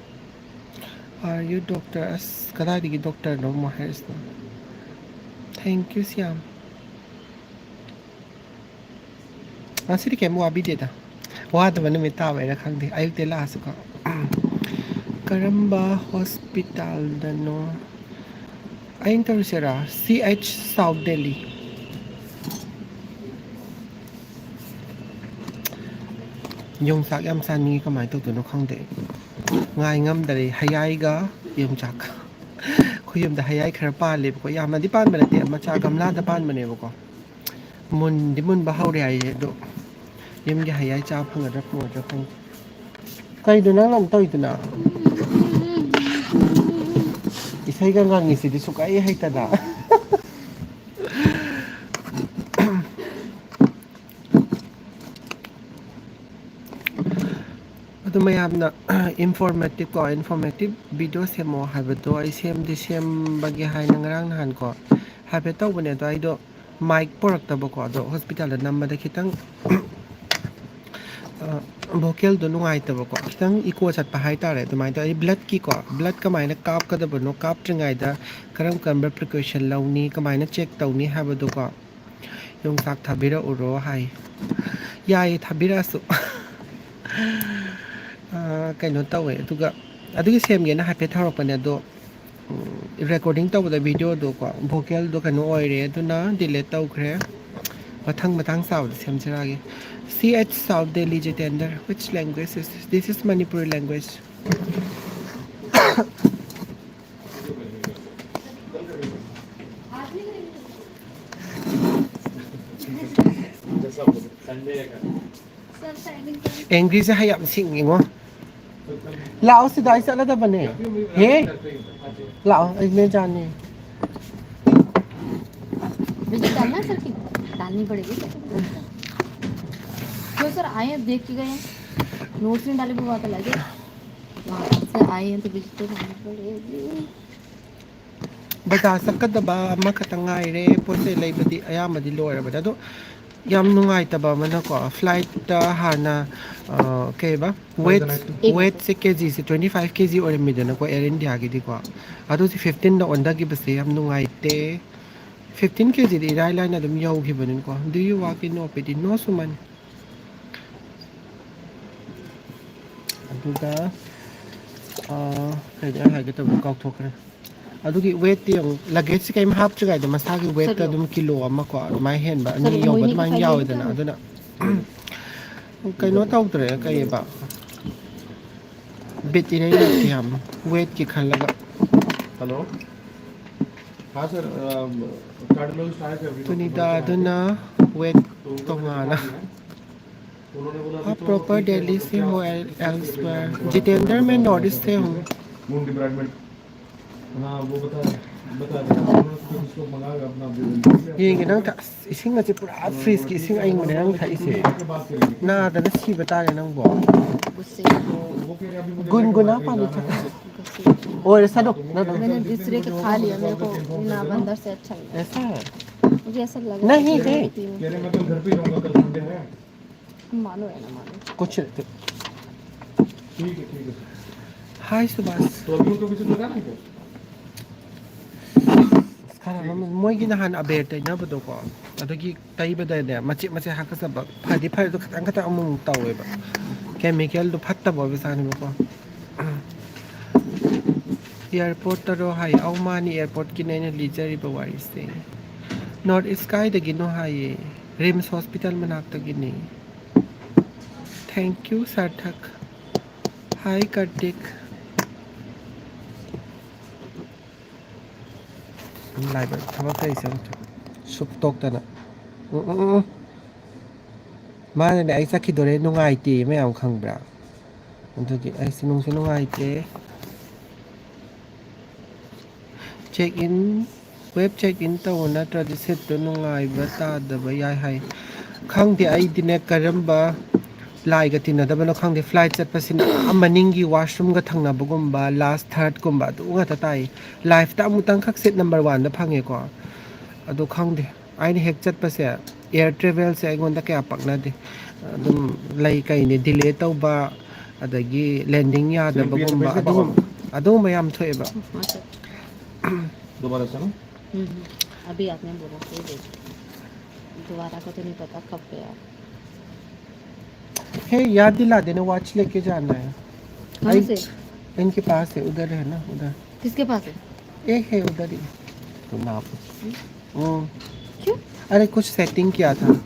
Are you doctor? ꯑꯁ, ꯀꯗꯥꯏꯗꯒꯤ doctorꯅꯣ ꯑꯃꯨꯛ ꯍꯥꯏꯔꯤꯁꯤꯅ? Thank you, Siam. ꯉꯁꯤꯗꯤ ꯀꯩꯝ ꯋꯥꯕꯤꯗꯦꯗ꯫ ꯋꯥꯗꯕ ꯅꯨꯃꯤꯠ ꯇꯥꯕꯩꯔꯥ ꯈꯪꯗꯦ, ꯑꯌꯨꯛꯇꯩ ꯂꯥꯛꯑꯁꯨꯀꯣ꯫ ꯀꯔꯝꯕ hospitalꯗꯅꯣ? ꯑꯩꯅ ꯇꯧꯔꯤꯁꯤꯔꯥ? C H South Delhi꯫ ꯌꯣꯡꯆꯥꯛ ꯌꯥꯝ ꯆꯥꯅꯤꯡꯉꯤ, ꯀꯃꯥꯏꯅ ꯇꯧꯗꯣꯏꯅꯣ ꯈꯪꯗꯦ꯫ ꯉꯥꯏ ꯉꯝꯗꯔꯦ꯫ ꯍꯌꯥꯏꯒ ꯌꯣꯡꯆꯥꯛꯀ꯫ ꯑꯩꯈꯣꯏ ꯌꯨꯝꯗ ꯍꯌꯥꯏ ꯈꯔ ꯄꯥꯜꯂꯦꯕꯀꯣ, ꯌꯥꯝꯅꯗꯤ ꯄꯥꯟꯕ ꯅꯠꯇꯦ, ꯃꯆꯥ ꯒꯝꯂꯥꯗ ꯄꯥꯟꯕꯅꯦꯕꯀꯣ꯫ ꯃꯨꯟꯗꯤ ꯃꯨꯟꯕ ꯍꯧꯔꯦ ꯍꯥꯏꯌꯦ, ꯑꯗꯣ ꯌꯨꯝꯒꯤ ꯍꯌꯥꯏ ꯆꯥ ꯐꯪꯒꯗ꯭ꯔꯥ ꯐꯪꯉꯣꯏꯗ꯭ꯔꯥ ꯈꯪꯗꯦ꯫ ꯀꯩꯅꯣ ꯅꯪꯅ ꯑꯃꯨꯛ ꯇꯧꯔꯤꯗꯨꯅ? ꯏꯁꯩꯒ ꯉꯪꯉꯤꯁꯤꯗꯤ ꯁꯨꯡꯍꯩ ꯍꯩꯇꯅ꯫ ꯑꯗꯨ ꯃꯌꯥꯝꯅ informative ꯀꯣ, informative video ꯁꯦꯝꯃꯣ ꯍꯥꯏꯕꯗꯣ ꯑꯩ ꯁꯦꯝꯗꯤ ꯁꯦꯝꯕꯒꯦ ꯍꯥꯏꯅ ꯉꯔꯥꯡ ꯅꯍꯥꯟ ꯀꯣ ꯍꯥꯏꯐꯦꯠ ꯇꯧꯕꯅꯦ, ꯑꯗꯣ ꯑꯩꯗꯣ ꯃꯥꯏꯛ ꯄꯣꯔꯛꯇꯕꯀꯣ, ꯑꯗꯣ ꯍꯣꯁꯄꯤꯇꯥꯜꯗ ꯅꯝꯕꯗ ꯈꯤꯇꯪ ꯚꯣꯀꯦꯜꯗꯣ ꯅꯨꯡꯉꯥꯏꯇꯕꯀꯣ, ꯈꯤꯇꯪ ꯏꯀꯣ ꯆꯠꯄ ꯍꯥꯏꯇꯥꯔꯦ꯫ ꯑꯗꯨꯃꯥꯏꯅ ꯇꯧꯋꯦ꯫ ꯑꯩ ꯕ꯭ꯂꯠꯀꯤꯀꯣ, ꯕ꯭ꯂꯠ ꯀꯃꯥꯏꯅ ꯀꯥꯞꯀꯗꯕꯅꯣ, ꯀꯥꯞꯇ꯭ꯔꯤꯉꯩꯗ ꯀꯔꯝ ꯀꯔꯝꯕ ꯄ꯭ꯔꯤꯀꯣꯁꯟ ꯂꯧꯅꯤ, ꯀꯃꯥꯏꯅ ꯆꯦꯛ ꯇꯧꯅꯤ ꯍꯥꯏꯕꯗꯣꯀꯣ, ꯌꯣꯡꯆꯥꯛ ꯊꯥꯕꯤꯔꯛꯎꯔꯣ ꯍꯥꯏ꯫ ꯌꯥꯏꯌꯦ, ꯊꯥꯕꯤꯔꯛꯑꯁꯨ꯫ ꯑ, ꯀꯩꯅꯣ ꯇꯧꯋꯦ, ꯑꯗꯨꯒ ꯑꯗꯨꯒꯤ ꯁꯦꯝꯒꯦꯅ ꯍꯥꯏꯐꯦꯠ ꯊꯧꯔꯛꯄꯅꯦ, ꯑꯗꯣ ꯔꯦꯀꯣꯔꯗꯤꯡ ꯇꯧꯕꯗ ꯚꯤꯗꯤꯑꯣꯗꯣꯀꯣ, ꯚꯣꯀꯦꯜꯗꯣ ꯀꯩꯅꯣ ꯑꯣꯏꯔꯦ, ꯑꯗꯨꯅ ꯗꯤꯂꯦꯠ ꯇꯧꯈ꯭ꯔꯦ꯫ ꯃꯊꯪ ꯃꯇꯥꯡ ꯆꯥꯕꯗ ꯁꯦꯝꯖꯔꯛꯑꯒꯦ꯫ C H South Delhi, Jitendra, which language is this? This is Manipuri language. ꯑꯦꯡꯒ꯭ꯔꯤꯁꯦ ꯍꯩ ꯌꯥꯝ ꯁꯤꯡꯉꯤꯉꯣ꯫ ꯂꯥꯛꯑꯣ ꯁꯤꯗ, ꯑꯩ ꯆꯠꯂꯗꯕꯅꯦ꯫ ꯍꯦ, ꯂꯥꯛꯑꯣ, ꯑꯩ ꯃꯦꯖꯥꯅꯦ꯫ बिजली डालना है सर की? डालनी पड़ेगी सर। क्यों सर, आए हैं, देख के गए हैं। नोट्स नहीं डाले, वो वहाँ पे लगे। वहाँ से आए हैं तो बिजली तो डालनी पड़ेगी। ꯕꯖꯥꯔ ꯆꯠꯀꯗꯕ ꯑꯃꯈꯛꯇ ꯉꯥꯏꯔꯦ꯫ ꯄꯣꯠ ꯆꯩ ꯂꯩꯕꯗꯤ ꯑꯌꯥꯝꯕꯗꯤ ꯂꯣꯏꯔꯕꯅꯦ꯫ ꯑꯗꯣ ꯌꯥꯝ ꯅꯨꯡꯉꯥꯏꯇꯕ ꯑꯃꯅꯀꯣ, ꯐ꯭ꯂꯥꯏꯠꯇ ꯍꯥꯟꯅ, ꯑ, ꯀꯩꯕ, ꯋꯦꯠ, ꯋꯦꯠꯁꯦ ꯀꯦ ꯖꯤꯁꯦ twenty five K G ꯑꯣꯏꯔꯝꯃꯤꯗꯅꯀꯣ, ꯑꯦꯌꯔ ꯏꯟꯗꯤꯌꯥꯒꯤꯗꯤꯀꯣ꯫ ꯑꯗꯨ ꯍꯧꯖꯤꯛ fifteen ꯑꯣꯟꯊꯈꯤꯕꯁꯦ ꯌꯥꯝ ꯅꯨꯡꯉꯥꯏꯇꯦ꯫ Fifteen K Gꯗꯤ ꯏꯔꯥꯏ ꯂꯥꯏꯅ ꯑꯗꯨꯝ ꯌꯧꯈꯤꯕꯅꯤꯀꯣ꯫ Do you work in O P D? No, ꯁꯨꯃꯟ꯫ ꯑꯗꯨꯒ, ꯑ, ꯀꯩꯅꯣ ꯑꯩ ꯍꯥꯏꯒꯦ ꯇꯧꯕꯗꯣ ꯀꯥꯎꯊꯣꯛꯈ꯭ꯔꯦ꯫ ꯑꯗꯨꯒꯤ ꯋꯦꯠꯇꯤ ꯌꯦꯡꯉꯨ, ꯂꯒꯦꯖꯁꯦ ꯀꯔꯤꯝ ꯍꯥꯞꯇ꯭ꯔꯤꯉꯩꯗ ꯃꯁꯥꯒꯤ ꯋꯦꯠꯇ ꯑꯗꯨꯝ ꯀꯤꯂꯣ ꯑꯃ ꯀꯣ, ꯑꯗꯨꯃꯥꯏꯅ ꯍꯦꯟꯕ, ꯑꯅꯤ ꯌꯧꯕ ꯑꯗꯨꯃꯥꯏꯅ ꯌꯥꯎꯋꯦꯗꯅ꯫ ꯑꯗꯨꯅ ꯀꯩꯅꯣ ꯇꯧꯗ꯭ꯔꯦ, ꯀꯩꯑꯕ, ꯕꯤꯠ ꯏꯔꯩ ꯂꯩꯇꯦ ꯌꯥꯝ, ꯋꯦꯠꯀꯤ ꯈꯜꯂꯒ꯫ Hello. हाँ सर, कार्डियोलॉजिस्ट आए थे अभी। ꯄꯨꯅꯤꯇꯥꯗꯨꯅ ꯋꯦꯠ ꯇꯣꯉꯥꯟꯅ꯫ आप प्रॉपर दिल्ली से हो, एल्सवेयर? जितेंद्र, मैं नॉर्थ ईस्ट से हूँ। Moon debridement. हाँ, वो बता, बता देना। उन्होंने उसको, उसको मंगा के अपना दे देना। ꯌꯦꯡꯒꯦ ꯅꯪ ꯊꯛ-, ꯑꯁ, ꯏꯁꯤꯡ ꯑꯁꯤ ꯄꯨꯔꯥ ꯐ꯭ꯔꯤꯖꯀꯤ ꯏꯁꯤꯡ ꯑꯌꯤꯡꯕꯅꯦ ꯅꯪ ꯊꯛꯏꯁꯦ꯫ ꯅꯥꯗꯅ ꯁꯤꯕ ꯇꯥꯔꯦ ꯅꯪꯕꯣ꯫ गुनगुना पानी था। और ऐसा दो, ना दो। मैंने दूसरे के खा लिया, मेरे को ना अंदर से अच्छा लगा। ऐसा है? मुझे ऐसा लगा नहीं कि है। मैं पीऊँ। मानो या ना मानो। कुछ नहीं। ठीक है, ठीक है। हाय सुभाष। तो अभी उनको किसी लगा नहीं क्या? ꯈꯔ ꯑꯃ ꯃꯣꯏꯒꯤ ꯅꯍꯥꯟ ꯑꯕꯦꯔ ꯇꯩꯅꯕꯗꯣꯀꯣ, ꯑꯗꯨꯒꯤ ꯇꯩꯕꯗꯅꯦ ꯃꯆꯦꯠ ꯃꯆꯦꯠ ꯍꯥꯀꯠꯆꯕ ꯐꯗꯤ ꯐꯔꯦ, ꯑꯗꯣ ꯈꯤꯇꯪ ꯈꯤꯇꯪ ꯑꯃꯨꯛ ꯇꯧꯋꯦꯕ꯫ ꯀꯦꯃꯤꯀꯦꯜꯗꯣ ꯐꯠꯇꯕ ꯑꯣꯏꯕ ꯖꯥꯠꯅꯦꯕꯀꯣ꯫ ꯑꯦꯌꯥꯔꯄꯣꯔꯠꯇꯔꯣ ꯍꯥꯏ꯫ ꯑꯧ ꯃꯥꯅꯤ, ꯑꯦꯌꯥꯔꯄꯣꯔꯠꯀꯤꯅꯦ ꯑꯩꯅ ꯂꯤꯖꯔꯤꯕ ꯋꯥꯔꯤꯁꯦ꯫ ꯅꯣꯔꯠ ꯏꯁ ꯀꯥꯏꯗꯒꯤꯅꯣ ꯍꯥꯏꯌꯦ꯫ ꯔꯤꯝꯁ ꯍꯣꯁꯄꯤꯇꯥꯜ ꯃꯅꯥꯛꯇꯒꯤꯅꯦ꯫ Thank you ꯁꯥꯔꯊꯛ꯫ ꯍꯥꯏ ꯀꯥꯔꯇꯤꯛ꯫ ꯂꯥꯏꯕꯛ ꯊꯕꯛ ꯀꯩꯁꯦ ꯑꯃꯨꯛ ꯁꯨꯛ ꯇꯣꯛꯇꯅ꯫ ꯎꯝ, ꯎꯝ, ꯎꯝ, ꯎꯝ꯫ ꯃꯥꯅꯅꯦ ꯑꯩ ꯆꯠꯈꯤꯗꯣꯔꯦ ꯅꯨꯡꯉꯥꯏꯇꯦ ꯃꯌꯥꯝ ꯈꯪꯕ꯭ꯔꯥ? ꯑꯗꯨꯒꯤ ꯑꯩꯁꯦ ꯅꯨꯡꯁꯨ ꯅꯨꯡꯉꯥꯏꯇꯦ꯫ Check in, web check in ꯇꯧꯕ ꯅꯠꯇ꯭ꯔꯗꯤ ꯁꯤꯠꯇꯨ ꯅꯨꯡꯉꯥꯏꯕ ꯇꯥꯗꯕ ꯌꯥꯏ ꯍꯥꯏ꯫ ꯈꯪꯗꯦ ꯑꯩꯗꯤꯅꯦ ꯀꯔꯝꯕ ꯂꯥꯏꯒ ꯇꯤꯟꯅꯗꯕꯅꯣ ꯈꯪꯗꯦ, ꯐ꯭ꯂꯥꯏꯠ ꯆꯠꯄꯁꯤꯅ ꯑꯥ ꯃꯅꯤꯡꯒꯤ ꯋꯥꯁꯔꯨꯝꯒ ꯊꯪꯅꯕꯒꯨꯝꯕ, ꯂꯥꯁ ꯊꯥꯔꯠꯀꯨꯝꯕ ꯑꯗꯨ ꯉꯥꯛꯇ ꯇꯥꯏ꯫ ꯂꯥꯏꯐꯇ ꯑꯃꯨꯛꯇꯪꯈꯛ ꯁꯤꯠ ꯅꯝꯕꯔ ꯋꯥꯟꯗ ꯐꯪꯉꯦꯀꯣ꯫ ꯑꯗꯣ ꯈꯪꯗꯦ, ꯑꯩꯅ ꯍꯦꯛ ꯆꯠꯄꯁꯦ, ꯑꯦꯌꯔ ꯇ꯭ꯔꯦꯚꯦꯜꯁꯦ ꯑꯩꯉꯣꯟꯗ ꯀꯌꯥ ꯄꯛꯅꯗꯦ꯫ ꯑꯗꯨꯝ ꯂꯩ ꯀꯩꯅꯤ, ꯗꯤꯂꯦ ꯇꯧꯕ, ꯑꯗꯒꯤ ꯂꯦꯟꯗꯤꯡ ꯌꯥꯗꯕꯒꯨꯝꯕ, ꯑꯗꯨꯒꯨꯝ-, ꯑꯗꯨꯒꯨꯝꯕ ꯌꯥꯝ ꯊꯣꯛꯑꯦꯕ꯫ दोबारा से ना? हम्म, हम्म। अभी आपने बोला, सही बोला। दोबारा का तो नहीं पता कब गया। हे, याद दिला देना, वॉच लेके जाना है। कहाँ से? इनके पास है, उधर है ना, उधर। किसके पास है? एक है उधर ही। तो ना पूछ। हम्म। क्यों? अरे, कुछ सेटिंग किया था।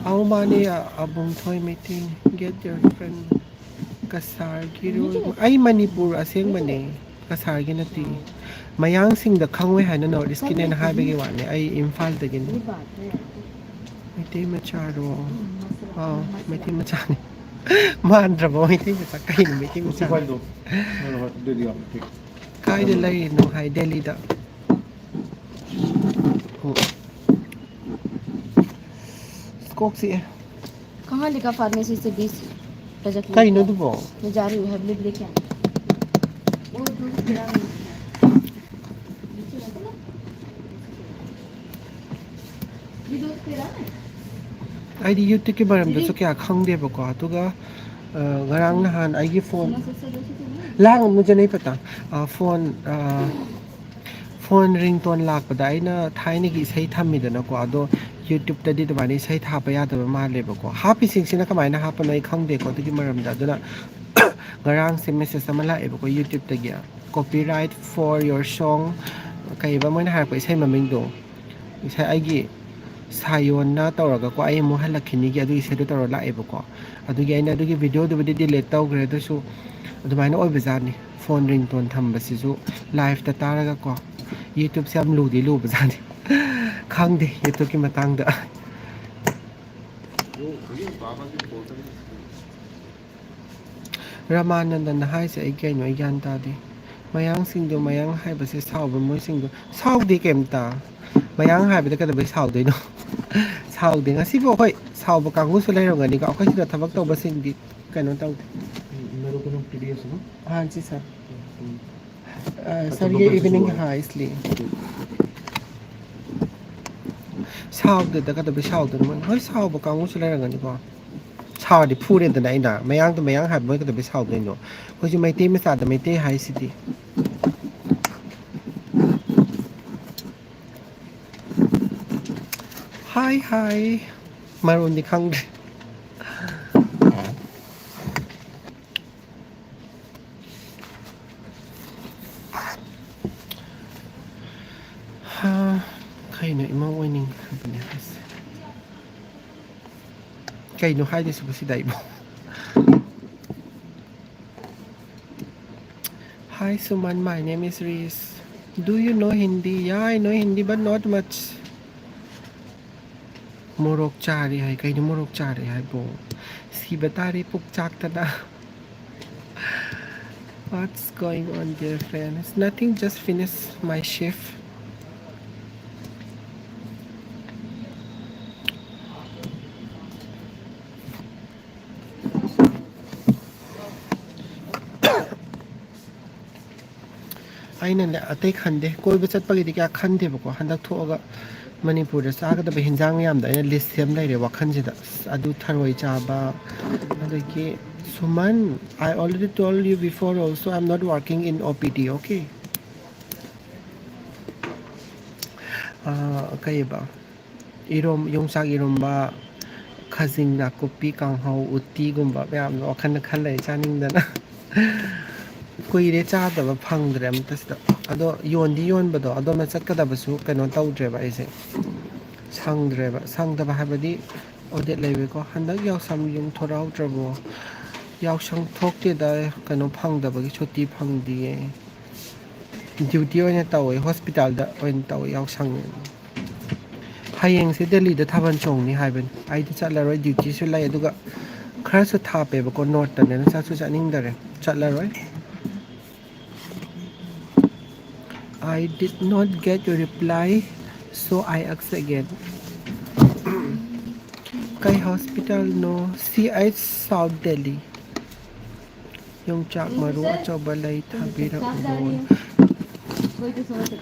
आओ माने, अ, अबुंग थोई मीटिंग, get your friend। ꯀꯁꯥꯔꯒꯤꯔꯣ? ꯑꯩ ꯃꯅꯤꯄꯨꯔ ꯑꯁꯦꯡꯕꯅꯦ, ꯀꯁꯥꯔꯒꯤ ꯅꯠꯇꯦ꯫ ꯃꯌꯥꯡꯁꯤꯡꯗ ꯈꯪꯉꯣꯏ ꯍꯥꯏꯅ ꯅꯣꯔꯠ ꯏꯁꯀꯤꯅꯦꯅ ꯍꯥꯏꯕꯒꯤ ꯋꯥꯅꯦ, ꯑꯩ ꯏꯝꯐꯥꯜꯗꯒꯤꯅꯦ꯫ ꯃꯩꯇꯩ ꯃꯆꯥꯔꯣ? ꯑꯥ, ꯃꯩꯇꯩ ꯃꯆꯥꯅꯤ꯫ ꯃꯥꯟꯗ꯭ꯔꯕꯣ? ꯃꯩꯇꯩ ꯃꯆꯥ ꯀꯩꯅꯣ? ꯃꯩꯇꯩ ꯃꯆꯥ ꯀꯥꯏꯗ ꯂꯩꯔꯤꯅꯣ ꯍꯥꯏ? ꯗꯦꯜꯂꯤꯗ꯫ ꯎꯝ꯫ ꯀꯣꯛ ꯆꯤꯛꯑꯦ꯫ कहाँ लिखा फार्मेसी से बीस बजे? ꯀꯩꯅꯣ ꯑꯗꯨꯕꯣ? मैं जा रही हूँ, हेवलेट लेके आना। वो दूध तेरा नहीं है। ये दूध तेरा है? ꯑꯩꯗꯤ ꯌꯨꯇ꯭ꯌꯨꯕꯀꯤ ꯃꯔꯝꯗꯁꯨ ꯀꯌꯥ ꯈꯪꯗꯦꯕꯀꯣ, ꯑꯗꯨꯒ, ꯑ, ꯉꯔꯥꯡ ꯅꯍꯥꯟ ꯑꯩꯒꯤ ꯐꯣꯟ, ꯂꯥꯡ ꯑꯃꯨꯛ ꯖꯅꯩ ꯄꯇꯥ, ꯑ, ꯐꯣꯟ, ꯑ, ꯐꯣꯟ ꯔꯤꯡꯇꯣꯟ ꯂꯥꯛꯄꯗ ꯑꯩꯅ ꯊꯥꯏꯅꯒꯤ ꯏꯁꯩ ꯊꯝꯃꯤꯗꯅꯀꯣ, ꯑꯗꯣ ꯌꯨꯇ꯭ꯌꯨꯕꯇꯗꯤ ꯑꯗꯨꯃꯥꯏꯅ ꯏꯁꯩ ꯊꯥꯕ ꯌꯥꯗꯕ ꯃꯥꯜꯂꯦꯕꯀꯣ꯫ ꯍꯥꯞꯄꯤꯁꯤꯡꯁꯤꯅ ꯀꯃꯥꯏꯅ ꯍꯥꯞꯄꯅꯣ ꯑꯩ ꯈꯪꯗꯦꯀꯣ ꯑꯗꯨꯒꯤ ꯃꯔꯝꯗ꯫ ꯑꯗꯨꯅ ꯉꯔꯥꯡꯁꯦ ꯃꯦꯁꯦꯖ ꯑꯃ ꯂꯥꯛꯑꯦꯕꯀꯣ ꯌꯨꯇ꯭ꯌꯨꯕꯇꯒꯤ, "Copyright for your song", ꯀꯩꯕ ꯃꯣꯏꯅ ꯍꯥꯏꯔꯛꯄ ꯏꯁꯩ ꯃꯃꯤꯡꯗꯣ, ꯏꯁꯩ ꯑꯩꯒꯤ ꯁꯥꯌꯣꯟꯅ ꯇꯧꯔꯒꯀꯣ, ꯑꯩ ꯑꯃꯨꯛ ꯍꯜꯂꯛꯈꯤꯅꯤꯒꯤ ꯑꯗꯨꯒꯤ ꯏꯁꯩꯗꯣ ꯇꯧꯔ ꯂꯥꯛꯑꯦꯕꯀꯣ꯫ ꯑꯗꯨꯒꯤ ꯑꯩꯅ ꯑꯗꯨꯒꯤ ꯚꯤꯗꯤꯑꯣꯗꯨꯕꯨꯗꯤ ꯗꯤꯂꯤꯠ ꯇꯧꯈ꯭ꯔꯦ, ꯑꯗꯨꯁꯨ ꯑꯗꯨꯃꯥꯏꯅ ꯑꯣꯏꯕꯖꯥꯠꯅꯤ꯫ ꯐꯣꯟ ꯔꯤꯡꯇꯣꯟ ꯊꯝꯕꯁꯤꯁꯨ ꯂꯥꯏꯐꯇ ꯇꯥꯔꯒꯀꯣ꯫ ꯌꯨꯇ꯭ꯌꯨꯕꯁꯦ ꯌꯥꯝ ꯂꯨꯗꯤ ꯂꯨꯕꯖꯥꯠꯅꯤ꯫ ꯈꯪꯗꯦ ꯌꯨꯇ꯭ꯌꯨꯕꯀꯤ ꯃꯇꯥꯡꯗ꯫ ꯔꯃꯥꯅꯟꯗꯟ ꯍꯥꯏꯁꯦ ꯑꯩ ꯀꯩꯅꯣ? ꯑꯩ ꯒ꯭ꯌꯥꯟ ꯇꯥꯗꯦ꯫ ꯃꯌꯥꯡꯁꯤꯡꯗꯣ, ꯃꯌꯥꯡ ꯍꯥꯏꯕꯁꯦ ꯁꯥꯎꯕ ꯃꯣꯏꯁꯤꯡꯗꯣ? ꯁꯥꯎꯗꯦ ꯀꯩꯝꯇ꯫ ꯃꯌꯥꯡ ꯍꯥꯏꯕꯗ ꯀꯩꯗꯧꯕꯩ ꯁꯥꯎꯗꯣꯏꯅꯣ? ꯁꯥꯎꯗꯦ꯫ ꯉꯁꯤꯕꯨ ꯑꯩꯈꯣꯏ ꯁꯥꯎꯕ ꯀꯥꯡꯕꯨꯁꯨ ꯂꯩꯔꯝꯒꯅꯤꯀꯣ꯫ ꯑꯩꯈꯣꯏ ꯁꯤꯗ ꯊꯕꯛ ꯇꯧꯕꯁꯤꯡꯗꯤ ꯀꯩꯅꯣ ꯇꯧꯗꯦ꯫ मेरे को ना टीडीएस है ना? हाँ जी सर। तो अ, अच्छा, सर, तो ये फिर इवनिंग, हाँ, इसलिए। ठीक। ꯁꯥꯎꯗꯦꯗ, ꯀꯩꯗꯧꯕꯩ ꯁꯥꯎꯗꯣꯏꯅꯣ ꯃꯣꯏꯅ? ꯍꯣꯏ, ꯁꯥꯎꯕ ꯀꯥꯡꯕꯨꯁꯨ ꯂꯩꯔꯝꯒꯅꯤꯀꯣ꯫ ꯁꯥꯎꯔꯗꯤ ꯐꯨꯔꯦꯗꯅ ꯑꯩꯅ꯫ ꯃꯌꯥꯡꯗ ꯃꯌꯥꯡ ꯍꯥꯏꯕ ꯃꯣꯏ ꯀꯩꯗꯧꯕꯩ ꯁꯥꯎꯗꯣꯏꯅꯣ? ꯑꯩꯈꯣꯏꯁꯨ ꯃꯩꯇꯩ ꯃꯆꯥꯗ ꯃꯩꯇꯩ ꯍꯥꯏꯁꯤꯗꯤ꯫ ꯍꯥꯏ, ꯍꯥꯏ꯫ ꯃꯔꯣꯟꯗꯤ ꯈꯪꯗ꯭ꯔꯦ꯫ ꯍꯥ, ꯀꯩꯅꯣ ꯏꯃꯧ ꯑꯣꯏꯅꯤꯡꯈ꯭ꯔꯕꯅꯦ ꯍꯥꯏꯁꯦ? ꯀꯩꯅꯣ ꯍꯥꯏꯗꯣꯏꯁꯤꯕꯨ ꯁꯤꯗ ꯑꯩꯕꯨ? Hi Suman, my name is Reese. Do you know Hindi? Yeah, I know Hindi, but not much. ꯃꯣꯔꯣꯛ ꯆꯥꯔꯦ ꯍꯥꯏ꯫ ꯀꯩꯅꯣ ꯃꯣꯔꯣꯛ ꯆꯥꯔꯦ ꯍꯥꯏꯕꯣ? ꯁꯤꯕ ꯇꯥꯔꯦ ꯄꯨꯛ ꯆꯥꯛꯇꯅ꯫ What's going on, dear friends? Nothing, just finish my shift. ꯑꯩꯅꯅꯦ ꯑꯇꯩ ꯈꯟꯗꯦ, ꯀꯣꯏꯕ ꯆꯠꯄꯒꯤꯗꯤ ꯀꯌꯥ ꯈꯟꯗꯦꯕꯀꯣ꯫ ꯍꯟꯗꯛ ꯊꯣꯛꯑꯒ ꯃꯅꯤꯄꯨꯔꯗ ꯆꯥꯒꯗꯕ ꯍꯤꯟꯖꯥꯡ ꯃꯌꯥꯝꯗꯣ ꯑꯩꯅ ꯂꯤꯁ ꯁꯦꯝ ꯂꯩꯔꯦ ꯋꯥꯈꯜꯁꯤꯗ꯫ ꯑꯁ, ꯑꯗꯨ ꯊꯔꯣꯏ ꯆꯥꯕ, ꯑꯗꯒꯤ Suman, I already told you before also, I'm not working in O P D, okay? ꯑꯥ, ꯀꯩꯕ? ꯏꯔꯣꯝ-, ꯌꯣꯡꯆꯥꯛ ꯏꯔꯣꯝꯕ, ꯈꯥꯖꯤꯡ ꯅꯥꯀꯨꯞꯄꯤ ꯀꯥꯡꯍꯧ, ꯎꯇꯤꯒꯨꯝꯕ ꯃꯌꯥꯝꯗꯣ ꯋꯥꯈꯜꯗ ꯈꯜ ꯂꯩ ꯆꯥꯅꯤꯡꯗꯅ꯫ ꯀꯨꯏꯔꯦ ꯆꯥꯗꯕ ꯐꯪꯗ꯭ꯔꯦ ꯑꯃꯠꯇ ꯁꯤꯗ꯫ ꯑꯗꯣ ꯌꯣꯟꯗꯤ ꯌꯣꯟꯕꯗꯣ, ꯑꯗꯣꯝꯗ ꯆꯠꯀꯗꯕꯁꯨ ꯀꯩꯅꯣ ꯇꯧꯗ꯭ꯔꯦꯕ ꯑꯩꯁꯦ꯫ ꯁꯪꯗ꯭ꯔꯦꯕ꯫ ꯁꯪꯗꯕ ꯍꯥꯏꯕꯗꯤ ꯑꯣꯗꯦꯠ ꯂꯩꯕꯩꯀꯣ꯫ ꯍꯟꯗꯛ ꯌꯥꯎꯁꯪ ꯌꯨꯝ ꯊꯣꯔꯛꯍꯧꯗ꯭ꯔꯕꯣ? ꯌꯥꯎꯁꯪ ꯊꯣꯛꯇꯦꯗ, ꯀꯩꯅꯣ ꯐꯪꯗꯕꯒꯤ, ꯁꯨꯇꯤ ꯐꯪꯗꯤꯌꯦ꯫ ꯗ꯭ꯌꯨꯇꯤ ꯑꯣꯏꯅ ꯇꯧꯋꯦ, ꯍꯣꯁꯄꯤꯇꯥꯜꯗ ꯑꯣꯏꯅ ꯇꯧꯋꯦ ꯌꯥꯎꯁꯪ꯫ ꯍꯌꯦꯡꯁꯦ ꯗꯦꯜꯂꯤꯗ ꯊꯥꯕꯜ ꯆꯣꯡꯅꯤ ꯍꯥꯏꯕꯅꯤ꯫ ꯑꯩꯗꯤ ꯆꯠꯂꯔꯣꯏ, ꯗ꯭ꯌꯨꯇꯤꯁꯨ ꯂꯩ, ꯑꯗꯨꯒ ꯈꯔꯁꯨ ꯊꯥꯞꯄꯦꯕꯀꯣ, ꯅꯣꯔꯠꯇꯅꯦꯅ ꯆꯠꯁꯨ ꯆꯠꯅꯤꯡꯗꯔꯦ, ꯆꯠꯂꯔꯣꯏ꯫ I did not get your reply, so I ask again. ꯀꯩ ꯍꯣꯁꯄꯤꯇꯥꯜꯅꯣ? C H South Delhi꯫ ꯌꯣꯡꯆꯥꯛ ꯃꯔꯨ ꯑꯆꯧꯕ ꯂꯩ ꯊꯥꯕꯤꯔꯛꯎ꯫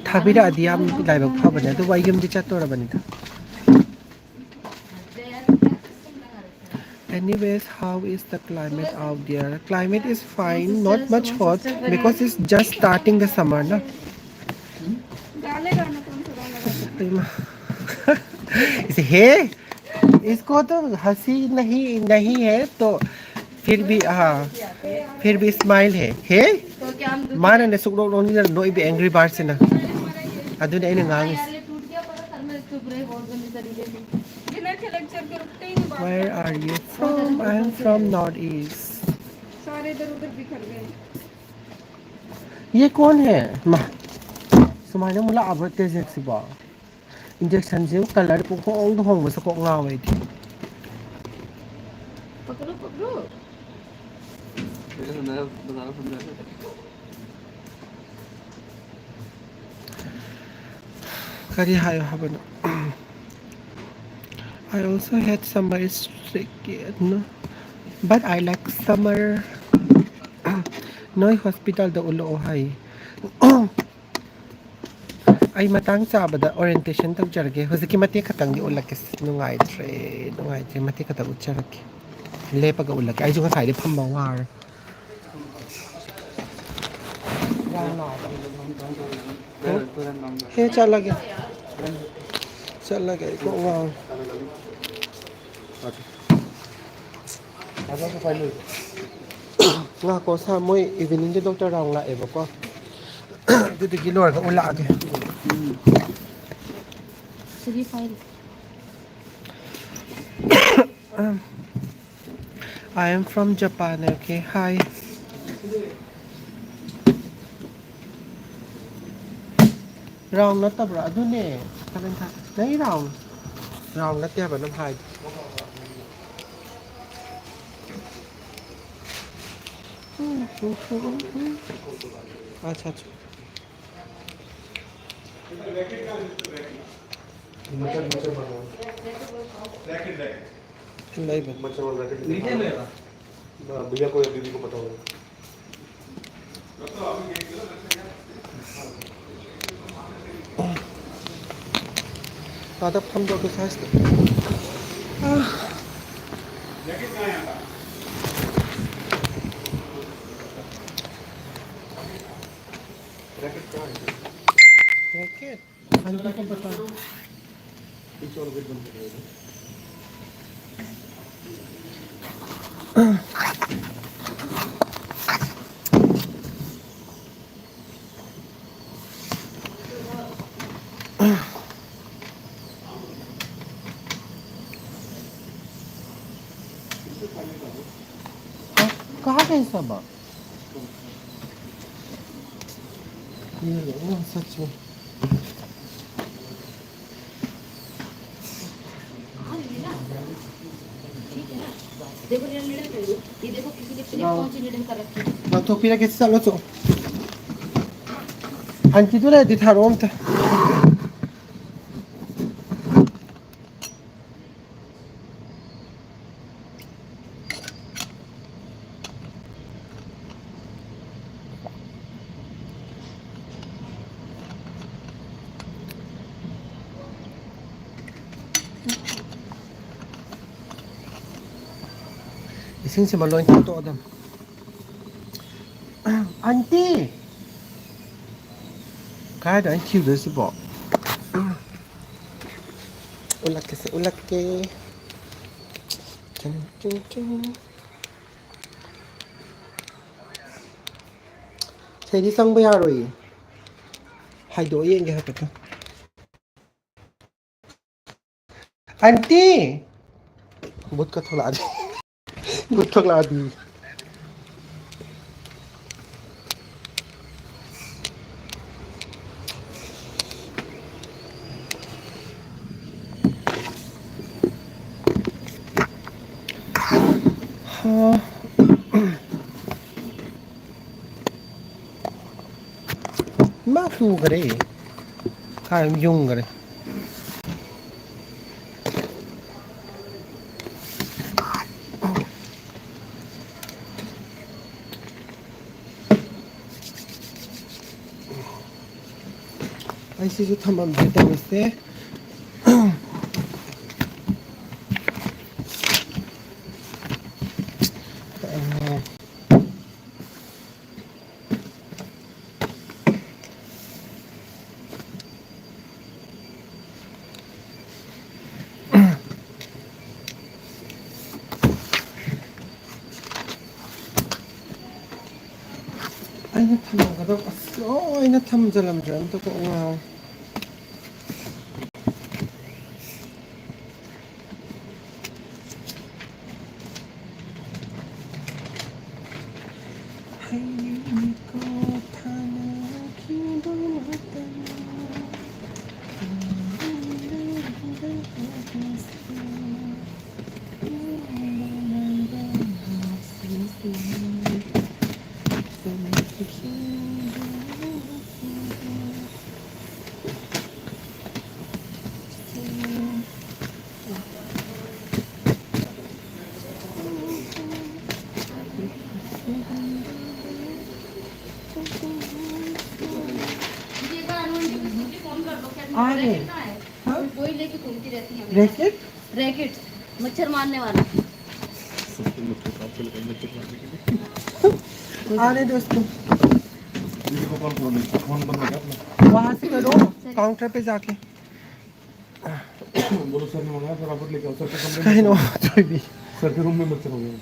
ꯊꯥꯕꯤꯔꯛꯑꯗꯤ ꯌꯥꯝ ꯂꯥꯏꯕꯛ ꯐꯕꯅꯦ, ꯑꯗꯨꯕꯨ ꯑꯩ ꯌꯨꯝꯗꯤ ꯆꯠꯇꯣꯔꯕꯅꯤꯗ꯫ Anyways, how is the climate out there? Climate is fine, not much hot because it's just starting the summer, na? गाने गाना कौन सा गाना गाना? इसे हे, इसको तो हंसी नहीं, नहीं है तो फिर भी, हाँ, फिर भी स्माइल है। हे, तो क्या हम दुखी माने हैं? ने सुकड़ो लोनी ना नोई भी एंग्री बर्ड से ना। अदुने इन्हें गांगी। यार, ये टूट गया, पर सर में इसके ऊपर एक और गंदी तरीके से। ये ना अच्छे लेक्चर के रुकते ही नहीं बात Where करते। Are you from? I am from North East. सारे इधर उधर बिखर गए। ꯌꯦ ꯀꯣꯟ ꯍꯦ? ꯃꯥ, ꯁꯨꯃꯥꯏꯅ ꯑꯃꯨꯛ ꯂꯥꯛꯑꯕ꯭ꯔꯣ ꯇꯦꯖꯦꯛꯁꯤꯕꯣ? ꯏꯟꯖꯦꯛꯁꯟꯁꯦ ꯀꯂꯔ ꯄꯨꯡꯍꯣꯡꯗ ꯍꯣꯡꯕꯁꯦ ꯀꯣꯛ ꯉꯥꯎꯋꯦ ꯑꯩꯗꯤ꯫ ꯀꯔꯤ ꯍꯥꯏꯌꯣ ꯍꯥꯏꯕꯅꯣ? I also hate summer, it's tricky, no? But I like summer. ꯅꯣꯏ ꯍꯣꯁꯄꯤꯇꯥꯜꯗ ꯎꯠꯂꯛꯑꯣ ꯍꯥꯏ꯫ ꯑꯩ ꯃꯇꯥꯡ ꯆꯥꯕꯗ orientation ꯇꯧꯖꯔꯒꯦ꯫ ꯍꯧꯖꯤꯛꯀꯤ ꯃꯇꯦꯛ ꯈꯛꯇꯪꯗꯤ ꯎꯠꯂꯛꯀꯦ꯫ ꯅꯨꯡꯉꯥꯏꯇ꯭ꯔꯦ, ꯅꯨꯡꯉꯥꯏꯇ꯭ꯔꯦ꯫ ꯃꯇꯦꯛ ꯈꯛꯇꯪ ꯎꯠꯆꯔꯛꯀꯦ꯫ ꯂꯦꯞꯄꯒ ꯎꯠꯂꯛꯀꯦ꯫ ꯑꯩꯁꯨ ꯉꯁꯥꯏꯗꯤ ꯐꯝꯕ ꯋꯥꯔꯦ꯫ ꯍꯦ, ꯆꯠꯂꯒꯦ꯫ ꯆꯠꯂꯒꯦ꯫ ꯑꯩ ꯀꯣꯛ ꯉꯥꯎꯔꯦ꯫ ꯉꯥꯏꯈꯣ ꯁꯥꯔ, ꯃꯣꯏ evening ꯗ ꯗꯣꯛꯇꯔ ꯔꯥꯎꯟ ꯂꯥꯛꯑꯦꯕꯀꯣ꯫ ꯑꯗꯨꯗꯨꯒꯤ ꯂꯣꯏꯔꯒ ꯎꯠꯂꯛꯑꯒꯦ꯫ ꯁꯤꯒꯤ file. I am from Japan, okay? Hi. ꯔꯥꯎꯟ ꯅꯠꯇꯕ꯭ꯔꯥ? ꯑꯗꯨꯅꯦ꯫ ꯅꯪꯒꯤ ꯔꯥꯎꯟ꯫ ꯔꯥꯎꯟ ꯅꯠꯇꯦ ꯍꯥꯏꯕ ꯅꯪ ꯍꯥꯏꯗꯣ꯫ ꯑꯠꯆꯥ, ꯑꯠꯆꯥ꯫ ꯂꯩꯕꯅꯤ꯫ भैया को या दीदी को पता होगा। ꯉꯥꯛꯇ ꯐꯝꯗꯣꯛꯀꯦ ꯁꯥꯏꯁꯇ꯫ ꯔꯦꯀꯦꯠ? ꯑꯟꯇꯤ ꯀꯣ ꯕꯇꯥ꯫ कहाँ गए सब? ये लो ना, सच में। ꯂꯧꯊꯣꯛꯄꯤꯔꯒꯦ, ꯆꯠꯂꯣ, ꯆꯠꯂꯣ꯫ ꯑꯟꯇꯤꯗꯨ ꯂꯩꯔꯗꯤ ꯊꯥꯔꯛꯑꯣ ꯑꯝꯇ꯫ ꯏꯁꯤꯡꯁꯤꯃ ꯂꯣꯏ ꯊꯛꯇꯣꯛꯑꯗꯝ꯫ ꯑꯟꯇꯤ! ꯀꯥꯏꯗ ꯑꯩꯅ ꯊꯤꯔꯨꯗꯣꯏꯁꯤꯕꯣ? ꯎꯠꯂꯛꯀꯦꯁꯦ, ꯎꯠꯂꯛꯀꯦ꯫ ꯇꯤꯡ, ꯇꯤꯡ, ꯇꯤꯡ꯫ ꯁꯤꯗꯩꯗꯤ ꯆꯪꯕ ꯌꯥꯔꯣꯏꯌꯦ꯫ ꯍꯥꯏꯗꯣꯛꯑ ꯌꯦꯡꯒꯦ ꯍꯥꯏꯐꯦꯠꯇꯪ꯫ ꯑꯟꯇꯤ! ꯕꯨꯠꯀ ꯊꯣꯛꯂꯛꯑꯗꯤ꯫ ꯕꯨꯠ ꯊꯣꯛꯂꯛꯑꯗꯤ꯫ ꯍꯥ꯫ ꯏꯃꯥ ꯇꯨꯈꯔꯦ꯫ ꯀꯥꯏ ꯑꯃ ꯌꯨꯡꯈꯔꯦ꯫ ꯑꯩ ꯁꯤꯁꯨ ꯊꯝꯃꯝꯗ꯭ꯔꯦ ꯇꯧꯔꯤꯁꯦ꯫ ꯑꯩꯅ ꯊꯝꯃꯝꯒꯗꯕ ꯑꯁ ꯂꯣꯏꯅ ꯊꯝꯖꯜꯂꯝꯗ꯭ꯔꯦ꯫ ꯑꯝꯇ ꯀꯣꯛ ꯉꯥꯎꯔꯦ꯫ ꯍꯩꯅꯤꯀꯣ ꯊꯥꯅꯈꯤꯕ꯫ आ रहे हैं। हाँ? वही लेके घूमती रहती है। रैकेट। रैकेट, मच्छर मारने वाला। आ रहे दोस्तों। वहाँ से करो, काउंटर पे जाके। बोलो सर ने मंगाया, फटाफट लेके आओ सर के कमरे में। Sir के रूम में मच्छर हो गया।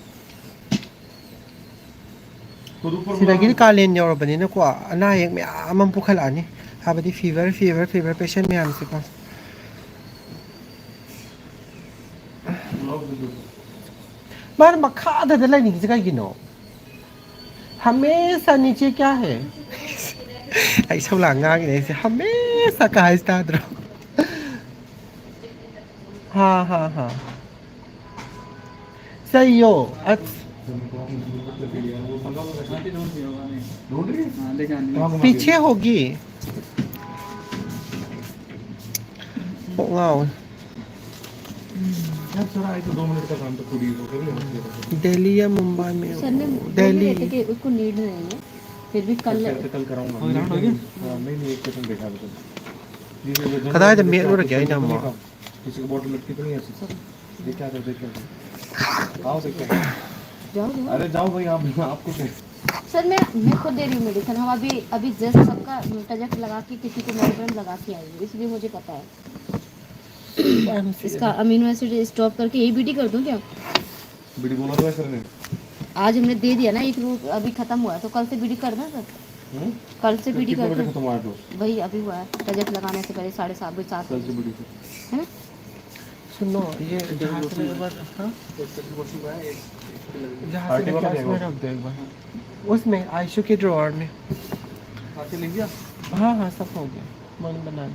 Sidagiri kalen yaurabanina ko, ana yek me amam pukhala ani. Habadi fever, fever, fever patient me amsi ko. Mar makada da lai ni kisi ka gino. हमेशा नीचे क्या है? ऐसा बोला, अंगा आगे नहीं से, हमेशा कहा इस तरह। हाँ, हाँ, हाँ। सही हो। अच्छा। पीछे होगी। Wow। यार, सर आए तो दो मिनट का काम तो पूरी हो गई। दिल्ली या मुंबई में? सर ने बोल रहे थे कि उसको नीड नहीं है, फिर भी कल। सर, कल कराऊंगा। हाँ, नहीं, नहीं, एक सेकंड बैठा। कदा है तो मेरे को रख गया ना। किसी को बॉटल लटकी तो नहीं ऐसी? देख क्या कर, देख क्या कर। आओ, देख क्या कर। जाओ, जाओ। अरे जाओ भाई, आप, आपको क्या? सर, मैं, मैं खुद दे रही हूँ मेडिसिन। हम अभी, अभी जस्ट सबका टजक लगा के किसी को नॉर्मल लगा के आई हूँ, इसलिए मुझे पता है। इसका अमीनो एसिड स्टॉप करके एबीडी कर दूं क्या? बीडी बोला तो है सर ने। आज हमने दे दिया ना एक रूट, अभी खत्म हुआ है, तो कल से बीडी करना सर। हम्म? कल से बीडी कर दूं। खत्म हुआ है डोज? भाई अभी हुआ है, टजक लगाने से पहले साढ़े सात बजे, सात बजे। कल से बीडी कर। है ना? सुनो, ये जहाँ से मेरे पास, हाँ? जहाँ से आरटी वाला गैस में रख दो एक बार। उसमें आयशु के ड्रॉअर में। आके ले गया? हाँ, हाँ, सब हो गया। मॉर्निंग बना ली।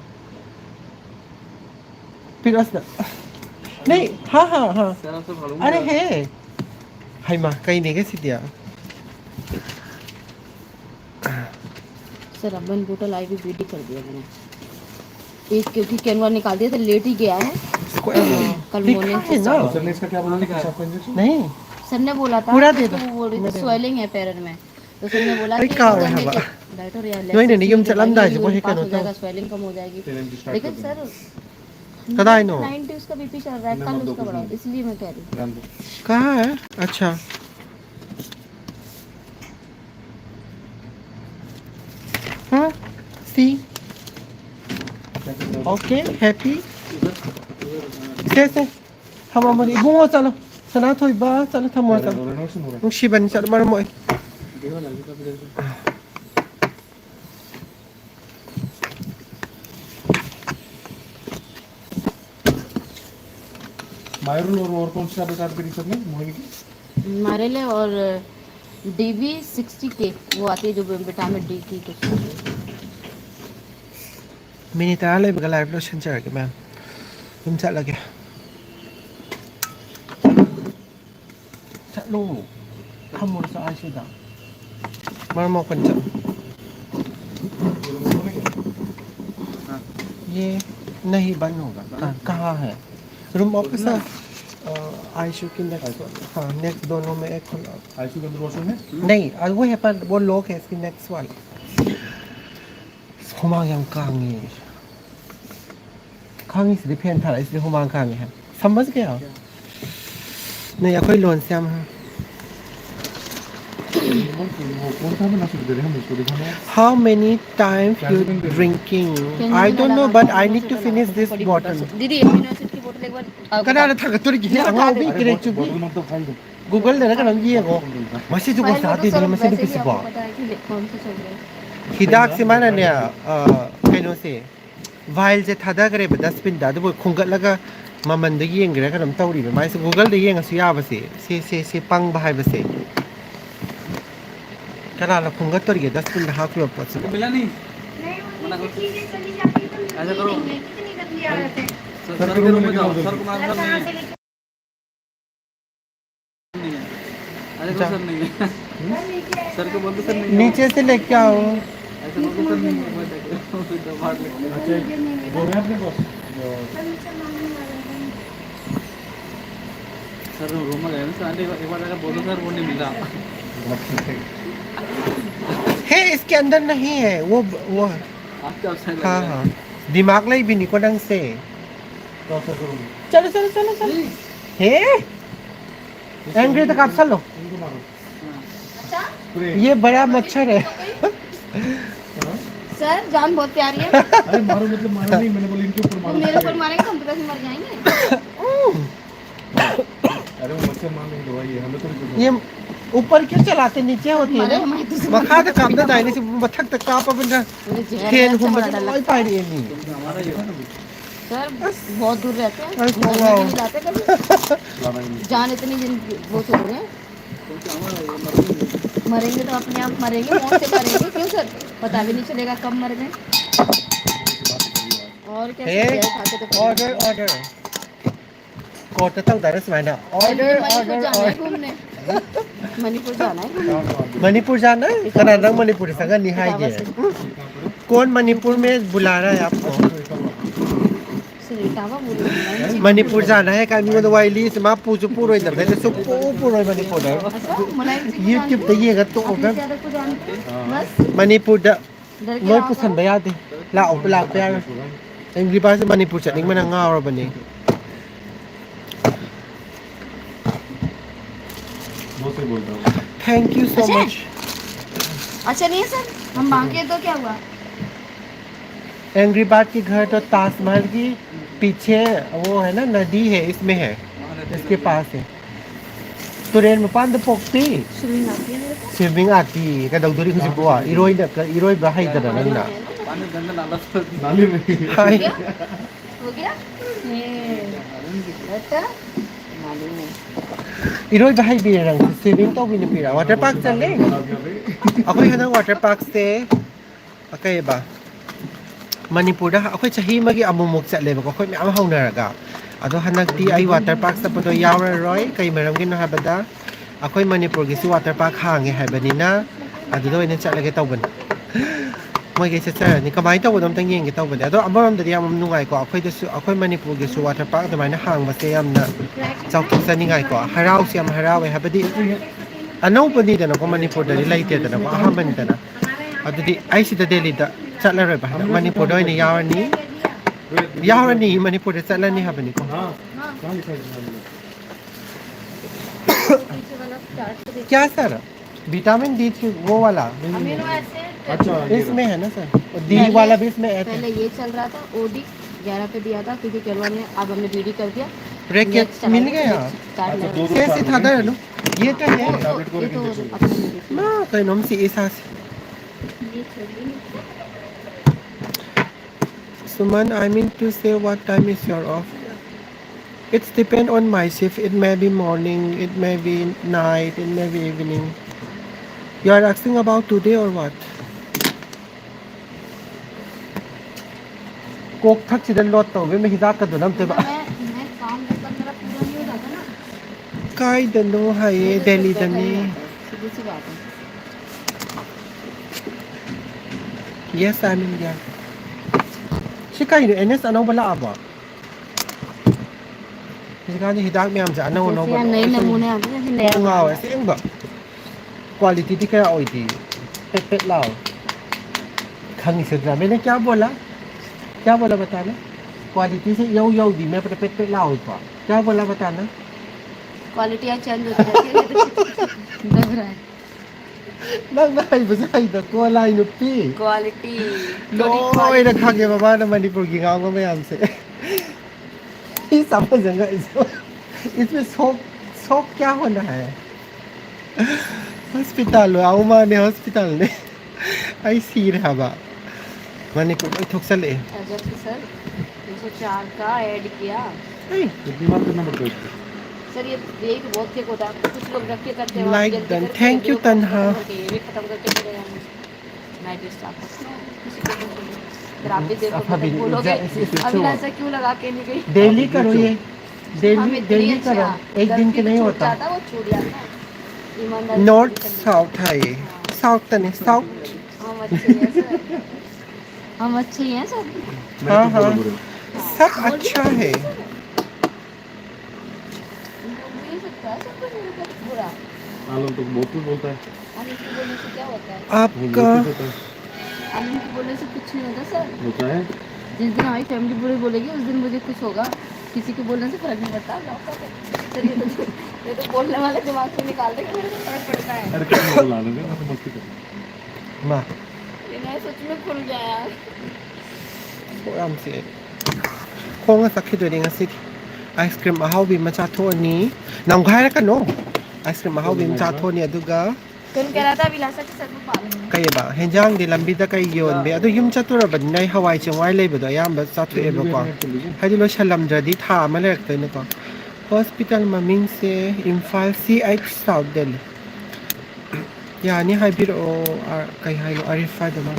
फिर बस ना। नहीं, हाँ, हाँ, हाँ। अरे है। हाय माँ, कहीं नहीं गए सीधिया। सर, अब मैंने बोतल आई भी बीडी कर दिया मैंने। एक, क्योंकि कैनवा निकाल दिया तो लेट ही गया है। कल मॉर्निंग से ना। सर ने इसका क्या बोला था, पेशाब का इंजेक्शन? नहीं। सर ने बोला था पूरा दे दो। वो बोल रही थी, स्वेलिंग है पैर में, तो सर ने बोला कि कम करने के, डाइट और ये नो, नहीं, नहीं, ये हम चलम दाई, वो है, पास हो जाएगा, स्वेलिंग कम हो जाएगी। लेकिन सर, कदा आई नो? नाइन डेज का बीपी चल रहा है, कल उसका बढ़ा, इसलिए मैं कह रही हूँ। कहाँ है? अच्छा। हाँ, सी। Okay, happy. कैसे? हम हमारी, वो चलो। सना थोड़ी बात, चलो, थम, चलो। नुकसी बन, चलो, मर मोए। मायरल और, और कौन सी टैबलेट ऐड करी सबने, मोहिनी की? मायरल है और डीबी सिक्सटी के, वो आती है जो विटामिन डी की कुछ। मिनट आ ले, बगल लाइव लोशन चढ़ के, मैम। तुम चल लगे। चलो, हम और सा आइसो दा। मर मो कंचन। ये नहीं बंद होगा। कहाँ, कहाँ है? रूम ऑफिस है। अ, आइसो की नेक्स्ट वाला। हाँ, नेक्स्ट दोनों में एक खुला। आइसो के अंदर वॉशरूम है? नहीं, अ, वो है पर वो लॉक है इसकी नेक्स्ट वाला। हुमांग यांग कांग ये। ꯈꯥꯡꯉꯤꯁꯤꯗꯤ ꯐꯦꯟ ꯊꯥꯔꯛꯏꯁꯤꯗꯤ ꯍꯨꯃꯥꯡ ꯈꯥꯡꯉꯤ ꯍꯥꯏ꯫ ꯁꯝꯕꯁꯤ ꯀꯌꯥ? ꯅꯣꯏ ꯑꯩꯈꯣꯏ ꯂꯣꯟꯁꯦ ꯌꯥꯝ ꯍꯥ-, वो कौन सा बना सकते हैं हम इसको दिखाना है? How many times you कैसे बन गए? Drinking? I don't know, but I need to finish this bottle. दीदी, एमिनो एसिड की बोतल एक बार, अ, ꯀꯅꯥꯅ ꯊꯥꯡꯒꯠꯇꯣꯔꯤꯒꯦ? ꯑꯉꯥꯎꯕꯤ, ꯀ꯭ꯔꯦꯛ ꯆꯨꯕꯤ꯫ बोतल मत तो खाई दो। ꯒꯨꯒꯜꯗꯔ ꯀꯩꯅꯣꯝ ꯌꯦꯡꯉꯣ꯫ ꯃꯁꯤꯁꯨ ꯀꯣꯟ ꯆꯥꯗꯣꯏꯅꯦ, ꯃꯁꯤ ꯅꯨꯄꯤꯁꯤꯕꯣ꯫ ꯍꯤꯗꯥꯛꯁꯦ ꯃꯥꯅꯅꯦ, ꯑ, ꯀꯩꯅꯣꯁꯦ, vial ꯁꯦ ꯊꯥꯗꯈ꯭ꯔꯦꯕ dustbin ꯗ, ꯑꯗꯨꯕꯨ ꯈꯨꯟꯒꯠꯂꯒ ꯃꯃꯟꯗꯣ ꯌꯦꯡꯒꯦꯔꯥ ꯀꯩꯅꯣꯝ ꯇꯧꯔꯤꯕ꯫ ꯃꯥꯏꯁꯦ ꯒꯨꯒꯜꯗ ꯌꯦꯡꯉꯁꯨ ꯌꯥꯕꯁꯦ꯫ ꯁꯦ, ꯁꯦ, ꯁꯦ, ꯄꯪꯕ ꯍꯥꯏꯕꯁꯦ꯫ ꯀꯅꯥꯅ ꯈꯨꯟꯒꯠꯇꯣꯔꯤꯒꯦ dustbin ꯗ ꯍꯥꯞꯈꯤꯕ ꯄꯣꯠꯁꯤꯕꯣ? मिला नहीं। ऐसा करो। सर, सर के रूम में जाओ, सर को मांगो, सर नहीं है। नहीं है। अरे, अच्छा। सर नहीं है। सर को बोल दो, सर नहीं है। नीचे से लेके आओ। ऐसा बोल दो, सर नहीं है। अच्छा, बोल रहे हैं अपने बॉस। सर, रूम में गए ना, सर, एक बार, एक बार जाकर बोल दो, सर, वो नहीं मिल रहा। हे, इसके के अंदर नहीं है वो। वो आपके अपसाइड लग हाँ रहा है। हाँ, दिमाग लाई भी निको ढंग से। तो ऐसा करूँगी। चलो चलो चलो चलो। हे, एंग्री तो काट लो। इनको मारो। अच्छा। पूरे। ये बड़ा मच्छर है। हाँ। सर, जान बहुत प्यारी है। अरे मारो, मतलब मारो नहीं, मैंने बोला इनके ऊपर मारो। मेरे ऊपर मारेंगे तो हम तो वैसे मर जाएंगे। अरे वो मच्छर मारने की दवाई है, हमें तो नहीं कुछ ये होगा। ऊपर क्यों चलाते, नीचे होती है ना। हमारे, हमारे तो मखा तो काम ना जाए, नहीं से मथक तक काप अपन जा। मुझे जहर खेल से घूम बड़ा बजे डर वही लगता है। पाड़ी है नहीं। हमारा ही है। सर, बहुत दूर रहते हैं, अरे, घर में भी नहीं जाते कभी। जान इतनी जिन-, वो छोड़ रहे हैं। मरेंगे तो अपने आप मरेंगे, मौत से मरेंगे। क्यों सर? पता भी नहीं चलेगा कब मर गए। और क्या हे, सर, खा के तो ऑर्डर, ऑर्डर। कोर्ट तक उधर से मैंने ऑर्डर, मणिपुर ऑर्डर, जाना है ऑर्डर। घूमने। मणिपुर जाना है घूमने। मणिपुर जाना है? कनाडा मणिपुर संग नहीं है ये। कौन मणिपुर में बुला रहा है आपको? ꯃꯅꯤꯄꯨꯔ ꯆꯥꯅ ꯍꯦꯛ ꯀꯥꯏ ꯃꯤꯉꯣꯟꯗ ꯋꯥꯔꯤ ꯂꯤꯁꯦ ꯃꯥ ꯄꯨꯁꯨ ꯄꯨꯔꯣꯏꯗꯕꯅꯦ, ꯁꯨꯛꯄꯨ ꯄꯨꯔꯣꯏ ꯃꯅꯤꯄꯨꯔꯗ꯫ YouTube ꯇ ꯌꯦꯡꯉ ꯇꯣꯛꯑꯣ ꯏꯕꯦꯝ꯫ ꯃꯅꯤꯄꯨꯔꯗ ꯃꯣꯏ ꯄꯨꯁꯟꯕ ꯌꯥꯗꯦ꯫ ꯂꯥꯛꯑꯣ, ꯂꯥꯛꯄ ꯌꯥꯔꯣꯏ꯫ ꯑꯦꯡꯒ꯭ꯔꯤ ꯕꯥꯔꯗꯁꯦ ꯃꯅꯤꯄꯨꯔ ꯆꯠꯅꯤꯡꯕꯅ ꯉꯥꯎꯔꯕꯅꯦ꯫ Thank you so much. अच्छा नहीं है सर, हम मांगे तो क्या हुआ? एंग्री बर्ड की घर तो ताजमहल की पीछे वो है ना, नदी है, इसमें है, इसके पास है। ꯇꯨꯔꯦꯜ ꯃꯄꯥꯟꯗ ꯄꯣꯛꯄꯤ꯫ Swimming आती है मेरे को। Swimming आती ꯀꯩꯗꯧꯗꯣꯔꯤ ꯍꯧꯖꯤꯛꯄꯨ? ꯏꯔꯣꯏꯅ-, ꯏꯔꯣꯏꯕ ꯍꯩꯗꯅ ꯅꯪꯅ? पानी गंदा नाला से। नाली में। ꯍꯥꯏ꯫ हो गया? ये। अच्छा। मालूम नहीं। ꯏꯔꯣꯏꯕ ꯍꯩꯕꯤꯔꯦ ꯅꯪꯁꯦ, swimming ꯇꯧꯕꯤ ꯅꯨꯄꯤꯔꯥ? Water park ꯆꯠꯂꯦ꯫ ꯑꯩꯈꯣꯏ ꯍꯟꯗꯛ water park ꯁꯦ ꯀꯩꯕ, ꯃꯅꯤꯄꯨꯔꯗ ꯑꯩꯈꯣꯏ ꯆꯍꯤ ꯑꯃꯒꯤ ꯑꯃꯨꯛꯃꯨꯛ ꯆꯠꯂꯦꯕꯀꯣ, ꯑꯩꯈꯣꯏ ꯃꯌꯥꯝ ꯍꯧꯅꯔꯒ꯫ ꯑꯗꯣ ꯍꯟꯗꯛꯇꯤ ꯑꯩ water park ꯆꯠꯄꯗꯣ ꯌꯥꯎꯔꯔꯣꯏ꯫ ꯀꯩ ꯃꯔꯝꯒꯤꯅꯣ ꯍꯥꯏꯕꯗ, ꯑꯩꯈꯣꯏ ꯃꯅꯤꯄꯨꯔꯒꯤꯁꯨ water park ꯍꯥꯡꯉꯦ ꯍꯥꯏꯕꯅꯤꯅ, ꯑꯗꯨꯗ ꯑꯣꯏꯅ ꯆꯠꯂꯒꯦ ꯇꯧꯕꯅꯤ꯫ ꯃꯣꯏꯒꯩ ꯆꯠꯆꯔꯅꯤ꯫ ꯀꯃꯥꯏꯅ ꯇꯧꯕꯅꯣ ꯑꯝꯇꯪ ꯌꯦꯡꯒꯦ ꯇꯧꯕꯅꯦ꯫ ꯑꯗꯣ ꯑꯃꯔꯣꯝꯗꯗꯤ ꯌꯥꯝ ꯅꯨꯡꯉꯥꯏꯀꯣ꯫ ꯑꯩꯈꯣꯏꯗꯁꯨ, ꯑꯩꯈꯣꯏ ꯃꯅꯤꯄꯨꯔꯒꯤꯁꯨ water park ꯑꯗꯨꯃꯥꯏꯅ ꯍꯥꯡꯕꯁꯦ ꯌꯥꯝꯅ ꯆꯥꯎꯊꯣꯛꯆꯅꯤꯡꯉꯥꯏꯀꯣ꯫ ꯍꯔꯥꯎꯁꯨ ꯌꯥꯝ ꯍꯔꯥꯎꯋꯦ꯫ ꯍꯥꯏꯕꯗꯤ ꯑꯅꯧꯕꯅꯤꯗꯅꯀꯣ, ꯃꯅꯤꯄꯨꯔꯗꯗꯤ ꯂꯩꯇꯦꯗꯅꯀꯣ, ꯑꯍꯥꯟꯕꯅꯤꯗꯅ꯫ ꯑꯗꯨꯗꯤ ꯑꯩ ꯁꯤꯗ ꯗꯦꯜꯂꯤꯗ ꯆꯠꯂꯔꯣꯏꯕ, ꯍꯟꯗꯛ ꯃꯅꯤꯄꯨꯔꯗ ꯑꯣꯏꯅ ꯌꯥꯎꯔꯅꯤ꯫ ꯌꯥꯎꯔꯅꯤ, ꯃꯅꯤꯄꯨꯔꯗ ꯆꯠꯂꯅꯤ ꯍꯥꯏꯕꯅꯤꯀꯣ꯫ क्या सर? विटामिन डी थ्री वो वाला? Amino acid. अच्छा, ये इसमें है ना सर? डी पहले, वाला भी इसमें ऐड है। पहले ये चल रहा था, ओडी ग्यारह पे दिया था, क्योंकि केलवा ने, अब हमने बीडी कर दिया। ब्रेक नेक्स्ट चला मिल गया। नेक्स्ट स्टार्ट अच्छा, नहीं। दो दो कैसे साल था में। दर? ये तो है। वो तो, टैबलेट को ये तो इंजेक्शन। अपने लिए। ना, कोई नॉम सी एहसास। ये छोड़िए। Suman, I mean to say, what time is your off? It's depend on my shift. It may be morning, it may be night, it may be evening. You are asking about today or what? ꯀꯣꯛ ꯊꯛꯁꯤꯗ load ꯇꯧꯕ ꯍꯤꯗꯥꯛꯀꯗꯣ ꯅꯝꯇꯦꯕ꯫ मैं, मैं काम जब तक मेरा पूरा नहीं हो जाता ना, ꯀꯥꯏꯗꯅꯣ ꯍꯥꯏꯌꯦ, ꯗꯦꯜꯂꯤꯗꯅꯦ꯫ सीधी सी बात है। Yes, I'm India. ꯁꯤ ꯀꯩꯅꯣ, ꯑꯦꯟ ꯑꯦꯁ ꯑꯅꯧꯕ ꯂꯥꯛꯑꯕꯣ? ꯍꯧꯖꯤꯛꯀꯥꯟꯗꯤ ꯍꯤꯗꯥꯛ ꯃꯌꯥꯝꯁꯦ ꯑꯅꯧ ꯑꯅꯧꯕ ꯌꯥꯝ ꯅꯩ ꯂꯣꯏ ꯊꯣꯛꯑꯦ꯫ ꯅꯃꯨꯅ ꯌꯥꯝ ꯊꯤꯅ ꯁꯤ ꯅꯩ꯫ ꯀꯣꯛ ꯉꯥꯎꯋꯦ ꯑꯁꯦꯡꯕ꯫ ꯀ꯭ꯋꯥꯂꯤꯇꯤꯗꯤ ꯀꯌꯥ ꯑꯣꯏꯗꯦ꯫ ꯄꯦꯠ ꯄꯦꯠ ꯂꯥꯎꯋꯦ꯫ ꯈꯪꯉꯤꯁꯤꯗ꯭ꯔꯥ? मैंने क्या बोला? क्या बोला बताना? क्वालिटी से ꯌꯧ ꯌꯧꯗꯦ, मैं अपने पेट पे लाऊंगा। क्या बोला बताना? क्वालिटी चेंज होती रहती है। ꯅꯪꯅ ꯍꯩꯕꯁꯦ ꯍꯩꯗꯀꯣ, ꯂꯥꯏ ꯅꯨꯄꯤ꯫ क्वालिटी। ꯂꯣꯏꯅ ꯈꯪꯉꯦꯕ ꯃꯥꯅ ꯃꯅꯤꯄꯨꯔꯒꯤ ꯉꯥꯡꯕ ꯃꯌꯥꯝꯁꯦ꯫ ꯏꯁ, ꯑꯃ ꯆꯪꯉꯛꯏꯁꯦ꯫ इसमें शौक, शौक क्या होना है? ꯍꯣꯁꯄꯤꯇꯥꯜ ꯂꯣꯏ ꯑꯥꯎ ꯃꯥꯅꯦ, ꯍꯣꯁꯄꯤꯇꯥꯜꯅꯦ꯫ ꯑꯩ ꯁꯤꯔꯦ ꯍꯥꯏꯕ꯫ ꯃꯅꯤꯄꯨꯔ ꯂꯣꯏ ꯊꯣꯛꯆꯜꯂꯛꯑꯦ꯫ अजब से सर, दो सौ चार का ऐड किया। नहीं। कितनी बार करना पड़ता है इसको? सर, ये, यही तो बहुत थिक होता है। कुछ लोग रख के करते हैं, वहाँ लाइक जल्दी डन। करके थैंक यू, वीडियो कॉल तन्हा। खत्म करके, ये भी खत्म करके चले जाएंगे। मैं भी स्टार्ट करती हूँ। किसी को कुछ नहीं। फिर आप भी देखो, अभी फिर बोलोगे, इस, इस, "अविनाशा क्यों लगा के नहीं गई?" डेली करो ये। डेली, डेली करो। एक दिन के नहीं होता। वो छूट जाता है। ईमानदारी से नॉर्थ साउथ है ये। हाँ। साउथ तो नहीं, साउथ। हम अच्छे हैं सर। हम अच्छे ही हैं सर। हाँ, हाँ। सब अच्छा है। बोल भी सकता है सर, कोई मेरे को बुरा। आलम तो बहुत कुछ बोलता है। आलम के बोलने से क्या होता है? वो आपका बहुत कुछ होता है। आलम के बोलने से कुछ नहीं होता सर। होता है। जिस दिन हमारी फैमिली बुरी बोलेगी, उस दिन मुझे कुछ होगा। किसी के बोलने से फर्क नहीं पड़ता। सर, ये तो, ये तो बोलने वाले दिमाग से निकाल दे कि मेरे को फर्क पड़ता है। अरे, क्या बोला आलम ने? मैं तो मस्ती कर रहा हूँ। वाह। ये मैं सच में खुल गया यार। ꯈꯣꯡ ꯌꯥꯝ ꯆꯤꯛꯑꯦ꯫ ꯈꯣꯡꯒ ꯆꯠꯈꯤꯗꯣꯏꯅꯦ ꯉꯁꯤꯗꯤ꯫ ꯑꯥꯏꯁ ꯀ꯭ꯔꯤꯝ ꯑꯍꯥꯎꯕꯤ ꯑꯃ ꯆꯥꯊꯣꯛꯑꯅꯤ꯫ ꯅꯝꯈꯥꯏꯔꯛꯀꯅꯣ꯫ ꯑꯥꯏꯁ ꯀ꯭ꯔꯤꯝ ꯑꯍꯥꯎꯕꯤ ꯑꯃ ꯆꯥꯊꯣꯛꯑꯅꯤ, ꯑꯗꯨꯒ ꯀꯩꯅꯣ, ꯀꯩꯔꯥꯇꯥ ꯕꯤꯂꯥꯁꯇ ꯆꯠꯄ ꯄꯥꯝꯃꯦ꯫ ꯀꯩꯑꯕ? ꯍꯦꯟꯖꯥꯡꯗꯤ ꯂꯝꯕꯤꯗ ꯀꯩ ꯌꯣꯟꯕꯤ? ꯑꯗꯣ ꯌꯨꯝ ꯆꯠꯇꯣꯔꯕꯅꯤꯅ ꯑꯩ ꯍꯋꯥꯏ ꯆꯦꯡꯋꯥꯏ ꯂꯩꯕꯗꯣ ꯑꯌꯥꯝꯕ ꯆꯥꯊꯣꯛꯑꯦꯕꯀꯣ꯫ ꯍꯥꯏꯗꯤ ꯂꯣꯏꯁꯜꯂꯝꯗ꯭ꯔꯗꯤ ꯊꯥ ꯑꯃ ꯂꯩꯔꯛꯇꯣꯏꯅꯦꯀꯣ꯫ ꯍꯣꯁꯄꯤꯇꯥꯜ ꯃꯃꯤꯡꯁꯦ ꯏꯝꯐꯥꯜ ꯁꯤ ꯑꯩꯆ ꯁꯥꯎꯠ ꯗꯦꯜꯂꯤ꯫ ꯌꯥꯅꯤ, ꯍꯥꯏꯕꯤꯔꯛꯑꯣ꯫ ꯑ, ꯀꯩ ꯍꯥꯏꯅꯣ? ꯑꯔꯤꯐ ꯍꯥꯏꯗꯨꯅ꯫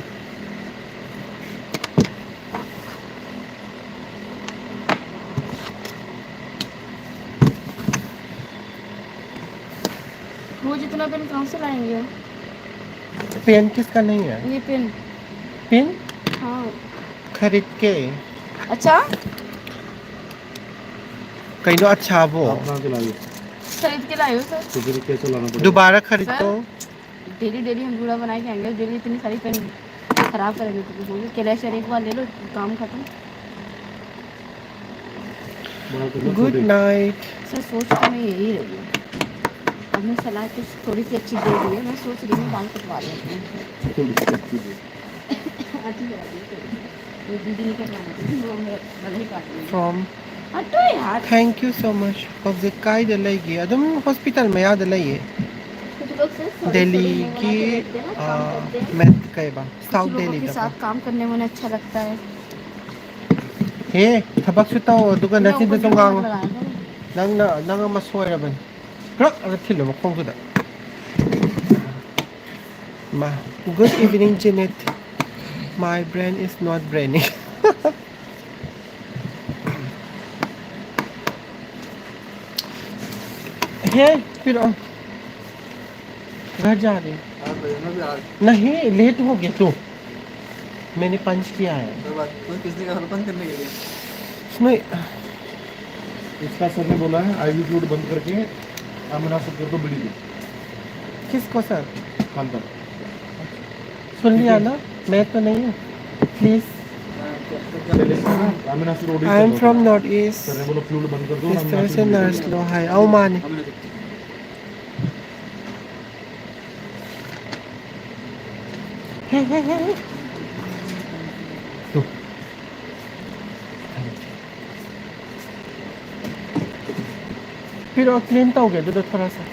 वो जितना पेन कहाँ से लाएंगे? पेन किसका नहीं है? ये पेन। पेन? हाँ। खरीद के। अच्छा? कहीं तो अच्छा वो। आप कहाँ से लाए? खरीद के लाए हो सर। तो फिर कैसे लाना पड़ेगा? दोबारा खरीद सर, तो। डेली डेली हम जूड़ा बनाए खाएंगे, डेली इतनी सारी पेन खराब करेंगे तो बोलिए, कैलेशर एक बार ले लो, काम खत्म। Good night. सर, सोच तो मैं यही रही हूँ। अब मैं सलाह कुछ थोड़ी सी अच्छी दे दी है, मैं सोच रही हूँ बाल कटवा लेती हूँ। अच्छी करा दी थोड़ी सी। वो दीदी ने कटवाना था, वो मैं गला ही काट लिया। फ्रॉम हटो यार। Thank you so much. ꯍꯧꯖꯤꯛ ꯀꯥꯏꯗ ꯂꯩꯒꯦ? ꯑꯗꯨꯝ ꯍꯣꯁꯄꯤꯇꯥꯜ ꯃꯌꯥꯗ ꯂꯩꯌꯦ꯫ कुछ लोग सर सॉरी सॉरी ꯗꯦꯜꯂꯤꯒꯤ, मुंह बना के बैठते हैं ना, काम करते हैं। ꯃꯦꯠ ꯀꯩꯕ? ꯁꯥꯎꯠ ꯗꯦꯜꯂꯤꯗꯀꯣ꯫ ꯀꯨꯁꯤ ꯂꯣꯒꯣ ꯀꯦ ꯁꯥꯊ ꯀꯥꯝ ꯀꯔꯅꯦ ꯃꯦ ꯑꯆꯥ ꯂꯒꯇꯥ ꯍꯦ꯫ ꯍꯦ, ꯊꯕꯛꯁꯨ ꯇꯧ, ꯑꯗꯨꯒ ꯅꯆꯤꯟꯗꯨꯁꯨ ꯉꯥꯡꯉꯨ꯫ ꯅꯪꯅ, ꯅꯪ ꯑꯃ ꯁꯣꯏꯔꯕꯅꯤ꯫ ꯀ꯭ꯔꯛ ꯑꯅ ꯊꯤꯜꯂꯨ ꯃꯈꯣꯡꯗꯨꯗ꯫ ꯃꯥ, good evening, Janet. My brain is not brainy. हे, फिर, अ, घर जा रही हूँ। नहीं, लेट हो गया तू। मैंने पंच किया है। कोई बात, कोई किसी का हल बंद करने के लिए। उसमें इसका सर ने बोला है, आईवी फ्लूइड बंद करके एमएनआर सर को बीड़ी दे। किसको सर? सुन लिया ना, मैं तो नहीं हूँ। Please. I am from north east. इस तरह से नर्स लो है। आओ माने। फिर और क्लीन तो हो गया, दो थोड़ा सा।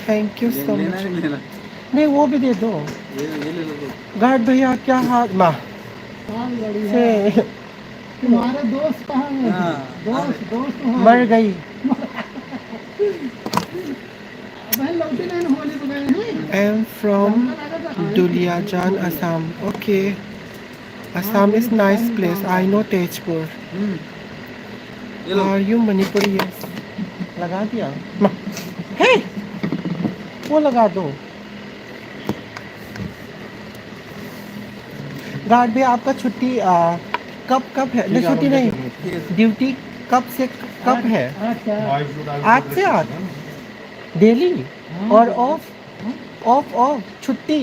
Thank you so much. नहीं, वो भी दे दो। गार्ड भैया, क्या हाल? माँ से तुम्हारे दोस्त कहाँ हैं? हाँ। दोस्त, दोस्त कहाँ हैं? मर गई। बहन लौटे नहीं ना, होली को गए हैं। I am from Duliajan, Assam. Okay. Assam is nice place. I know Tezpur. हम्म। ये लो। Are you Manipuri? Yes. लगा दिया। हे! वो लगा दो। गार्ड भैया, आपका छुट्टी, आ, कब, कब है? नहीं, छुट्टी नहीं। ड्यूटी कब से कब है? आज से। आज? डेली? और ऑफ? ऑफ, ऑफ, छुट्टी।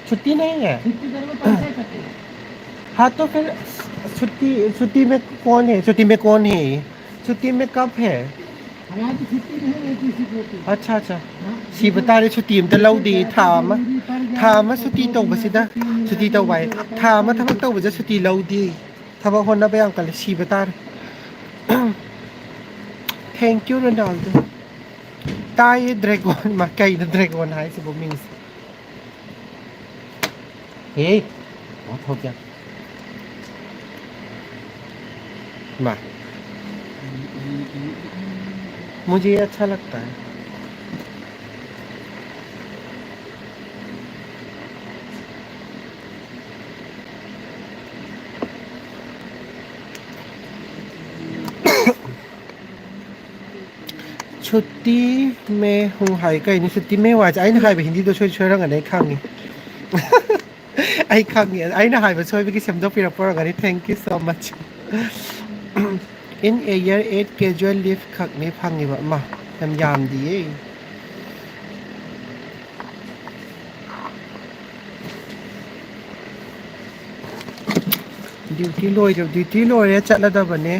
छुट्टी नहीं है। छुट्टी करबो तो ऐसे करते हैं। हाँ, तो फिर छुट्टी, छुट्टी में कौन है? छुट्टी में कौन है ये? छुट्टी में कब है? हाँ, तो छुट्टी नहीं है, किसी को तो। अच्छा, अच्छा। हाँ, ꯁꯤꯕ ꯇꯥꯔꯦ, ꯁꯨꯇꯤ ꯑꯝꯇ ꯂꯧꯗꯦ꯫ ꯊꯥ ꯑꯃ, ꯊꯥ ꯑꯃ ꯁꯨꯇꯤ ꯇꯧꯕꯁꯤꯗ, ꯁꯨꯇꯤ ꯇꯧꯕ ꯍꯥꯏ, ꯊꯥ ꯑꯃ ꯊꯕꯛ ꯇꯧꯕꯁꯦ ꯁꯨꯇꯤ ꯂꯧꯗꯦ꯫ ꯊꯕꯛ ꯍꯣꯠꯅꯕ ꯌꯥꯝ ꯀꯜꯂꯦ, ꯁꯤꯕ ꯇꯥꯔꯦ꯫ Thank you, Ronaldo. ꯇꯥꯏꯌꯦ, ꯗ꯭ꯔꯦꯒꯣꯟ꯫ ꯃꯥ, ꯀꯩꯅꯣ ꯗ꯭ꯔꯦꯒꯣꯟ ꯍꯥꯏꯁꯤꯕꯨ ꯃꯤꯡꯁꯦ? हे, बहुत हो गया। वाह, मुझे ये अच्छा लगता है। छुट्टी में हूँ ꯍꯥꯏ꯫ ꯀꯩꯅꯣ ꯁꯨꯇꯤ ꯃꯦ ꯍꯨ ꯍꯥꯏꯁꯦ? ꯑꯩꯅ ꯍꯥꯏꯕ ꯍꯤꯟꯗꯤꯗꯣ ꯁꯣꯏ ꯁꯣꯏꯔꯝꯒꯅꯤ, ꯑꯩ ꯈꯪꯉꯤ꯫ ꯑꯩ ꯈꯪꯉꯤ, ꯑꯩꯅ ꯍꯥꯏꯕ ꯁꯣꯏꯕꯒꯤ ꯁꯦꯝꯗꯣꯛꯄꯤꯔꯛꯄ ꯑꯣꯏꯔꯝꯒꯅꯤ꯫ Thank you so much. In a year, eight casual leave ꯈꯛꯅꯦ ꯐꯪꯉꯤꯕ꯫ ꯑꯃ ꯌꯥꯝ ꯌꯥꯝꯗꯤꯌꯦ꯫ ꯗ꯭ꯌꯨꯇꯤ ꯂꯣꯏꯔ ꯗ꯭ꯌꯨꯇꯤ ꯂꯣꯏꯔꯦ, ꯆꯠꯂꯗꯕꯅꯦ꯫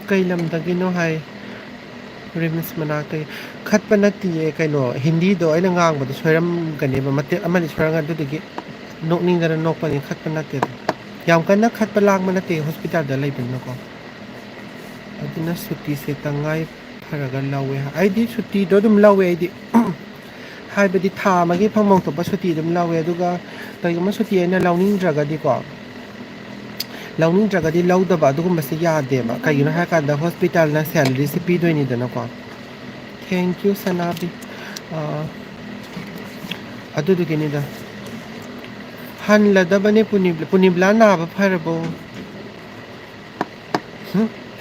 ꯀꯩ ꯂꯝꯗꯒꯤꯅꯣ ꯍꯥꯏ? ꯔꯤꯝꯁ ꯃꯅꯥꯛꯇꯒꯤ꯫ ꯈꯠꯄ ꯅꯠꯇꯤꯌꯦ, ꯀꯩꯅꯣ, ꯍꯤꯟꯗꯤꯗꯣ ꯑꯩꯅ ꯉꯥꯡꯕꯗꯣ ꯁꯣꯏꯔꯝꯒꯅꯦꯕ, ꯃꯇꯦꯛ ꯑꯃꯅꯤ ꯁꯣꯏꯔꯝꯒꯅꯤ, ꯑꯗꯨꯗꯨꯒꯤ ꯅꯣꯛꯅꯤꯡꯗꯅ ꯅꯣꯛꯄꯅꯤ, ꯈꯠꯄ ꯅꯠꯇꯦꯗ꯫ ꯌꯥꯝ ꯀꯟꯅ ꯈꯠꯄ ꯂꯥꯡꯕ ꯅꯠꯇꯦ ꯍꯣꯁꯄꯤꯇꯥꯜꯗ ꯂꯩꯕꯅꯤꯅꯀꯣ꯫ ꯑꯗꯨꯅ ꯁꯨꯇꯤꯁꯦ ꯇꯉꯥꯏ ꯐꯔꯒ ꯂꯧꯋꯦ꯫ ꯑꯩꯗꯤ ꯁꯨꯇꯤꯗꯣ ꯑꯗꯨꯝ ꯂꯧꯋꯦ ꯑꯩꯗꯤ꯫ ꯍꯥꯏꯕꯗꯤ ꯊꯥ ꯑꯃꯒꯤ ꯐꯪꯐꯝ ꯊꯣꯛꯄ ꯁꯨꯇꯤ ꯑꯗꯨꯝ ꯂꯧꯋꯦ꯫ ꯑꯗꯨꯒ ꯀꯩꯒꯨꯝꯕ ꯁꯨꯇꯤ ꯑꯩꯅ ꯂꯧꯅꯤꯡꯗ꯭ꯔꯒꯗꯤꯀꯣ, ꯂꯧꯅꯤꯡꯗ꯭ꯔꯒꯗꯤ ꯂꯧꯗꯕ ꯑꯗꯨꯒꯨꯝꯕꯁꯦ ꯌꯥꯗꯦꯕ꯫ ꯀꯩꯒꯤꯅꯣ ꯍꯥꯏꯔꯀꯥꯟꯗ ꯍꯣꯁꯄꯤꯇꯥꯜꯅ ꯁꯦꯂꯔꯤꯁꯦ ꯄꯤꯗꯣꯏꯅꯤꯗꯅꯀꯣ꯫ Thank you, ꯁꯅꯥꯕꯤ꯫ ꯑꯥ, ꯑꯗꯨꯗꯨꯒꯤꯅꯤꯗ꯫ ꯍꯜꯂꯗꯕꯅꯦ ꯄꯨꯅꯤꯕ-, ꯄꯨꯅꯤꯕꯂꯥ ꯅꯥꯕ ꯐꯔꯕꯣ?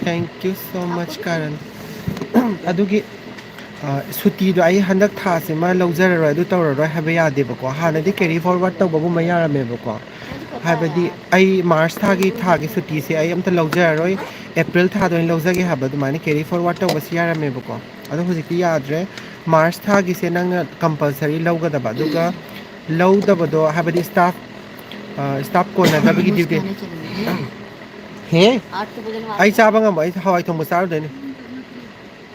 Thank you so much, ꯀꯥꯔꯟ꯫ ꯑꯗꯨꯒꯤ, ꯑ, ꯁꯨꯇꯤꯗꯣ ꯑꯩ ꯍꯟꯗꯛ ꯊꯥꯁꯤꯃ ꯂꯧꯖꯔꯔꯣꯏ, ꯑꯗꯨ ꯇꯧꯔꯔꯣꯏ ꯍꯥꯏꯕ ꯌꯥꯗꯦꯕꯀꯣ꯫ ꯍꯥꯟꯅꯗꯤ carry forward ꯇꯧꯕꯒꯨꯝꯕ ꯌꯥꯔꯝꯃꯦꯕꯀꯣ꯫ ꯍꯥꯏꯕꯗꯤ ꯑꯩ ꯃꯥꯔꯆ ꯊꯥꯒꯤ, ꯊꯥꯒꯤ ꯁꯨꯇꯤꯁꯦ ꯑꯩ ꯑꯝꯇ ꯂꯧꯖꯔꯔꯣꯏ, ꯑꯦꯄ꯭ꯔꯤꯜ ꯊꯥꯗ ꯑꯣꯏꯅ ꯂꯧꯖꯒꯦ ꯍꯥꯏꯕ, ꯑꯗꯨꯃꯥꯏꯅ carry forward ꯇꯧꯕꯁꯤ ꯌꯥꯔꯝꯃꯦꯕꯀꯣ꯫ ꯑꯗꯣ ꯍꯧꯖꯤꯛꯇꯤ ꯌꯥꯗ꯭ꯔꯦ꯫ ꯃꯥꯔꯆ ꯊꯥꯒꯤꯁꯦ ꯅꯪꯅ compulsory ꯂꯧꯒꯗꯕ, ꯑꯗꯨꯒ ꯂꯧꯗꯕꯗꯣ, ꯍꯥꯏꯕꯗꯤ staff, ꯑ, staff ꯀꯣꯟꯅꯗꯕꯒꯤ duty꯫ ꯍꯦ, ꯑꯩ ꯆꯥꯕ ꯉꯝꯃꯣꯏ, ꯑꯩ ꯍꯋꯥꯏ ꯊꯣꯡꯕ ꯆꯥꯔꯨꯗꯣꯏꯅꯦ꯫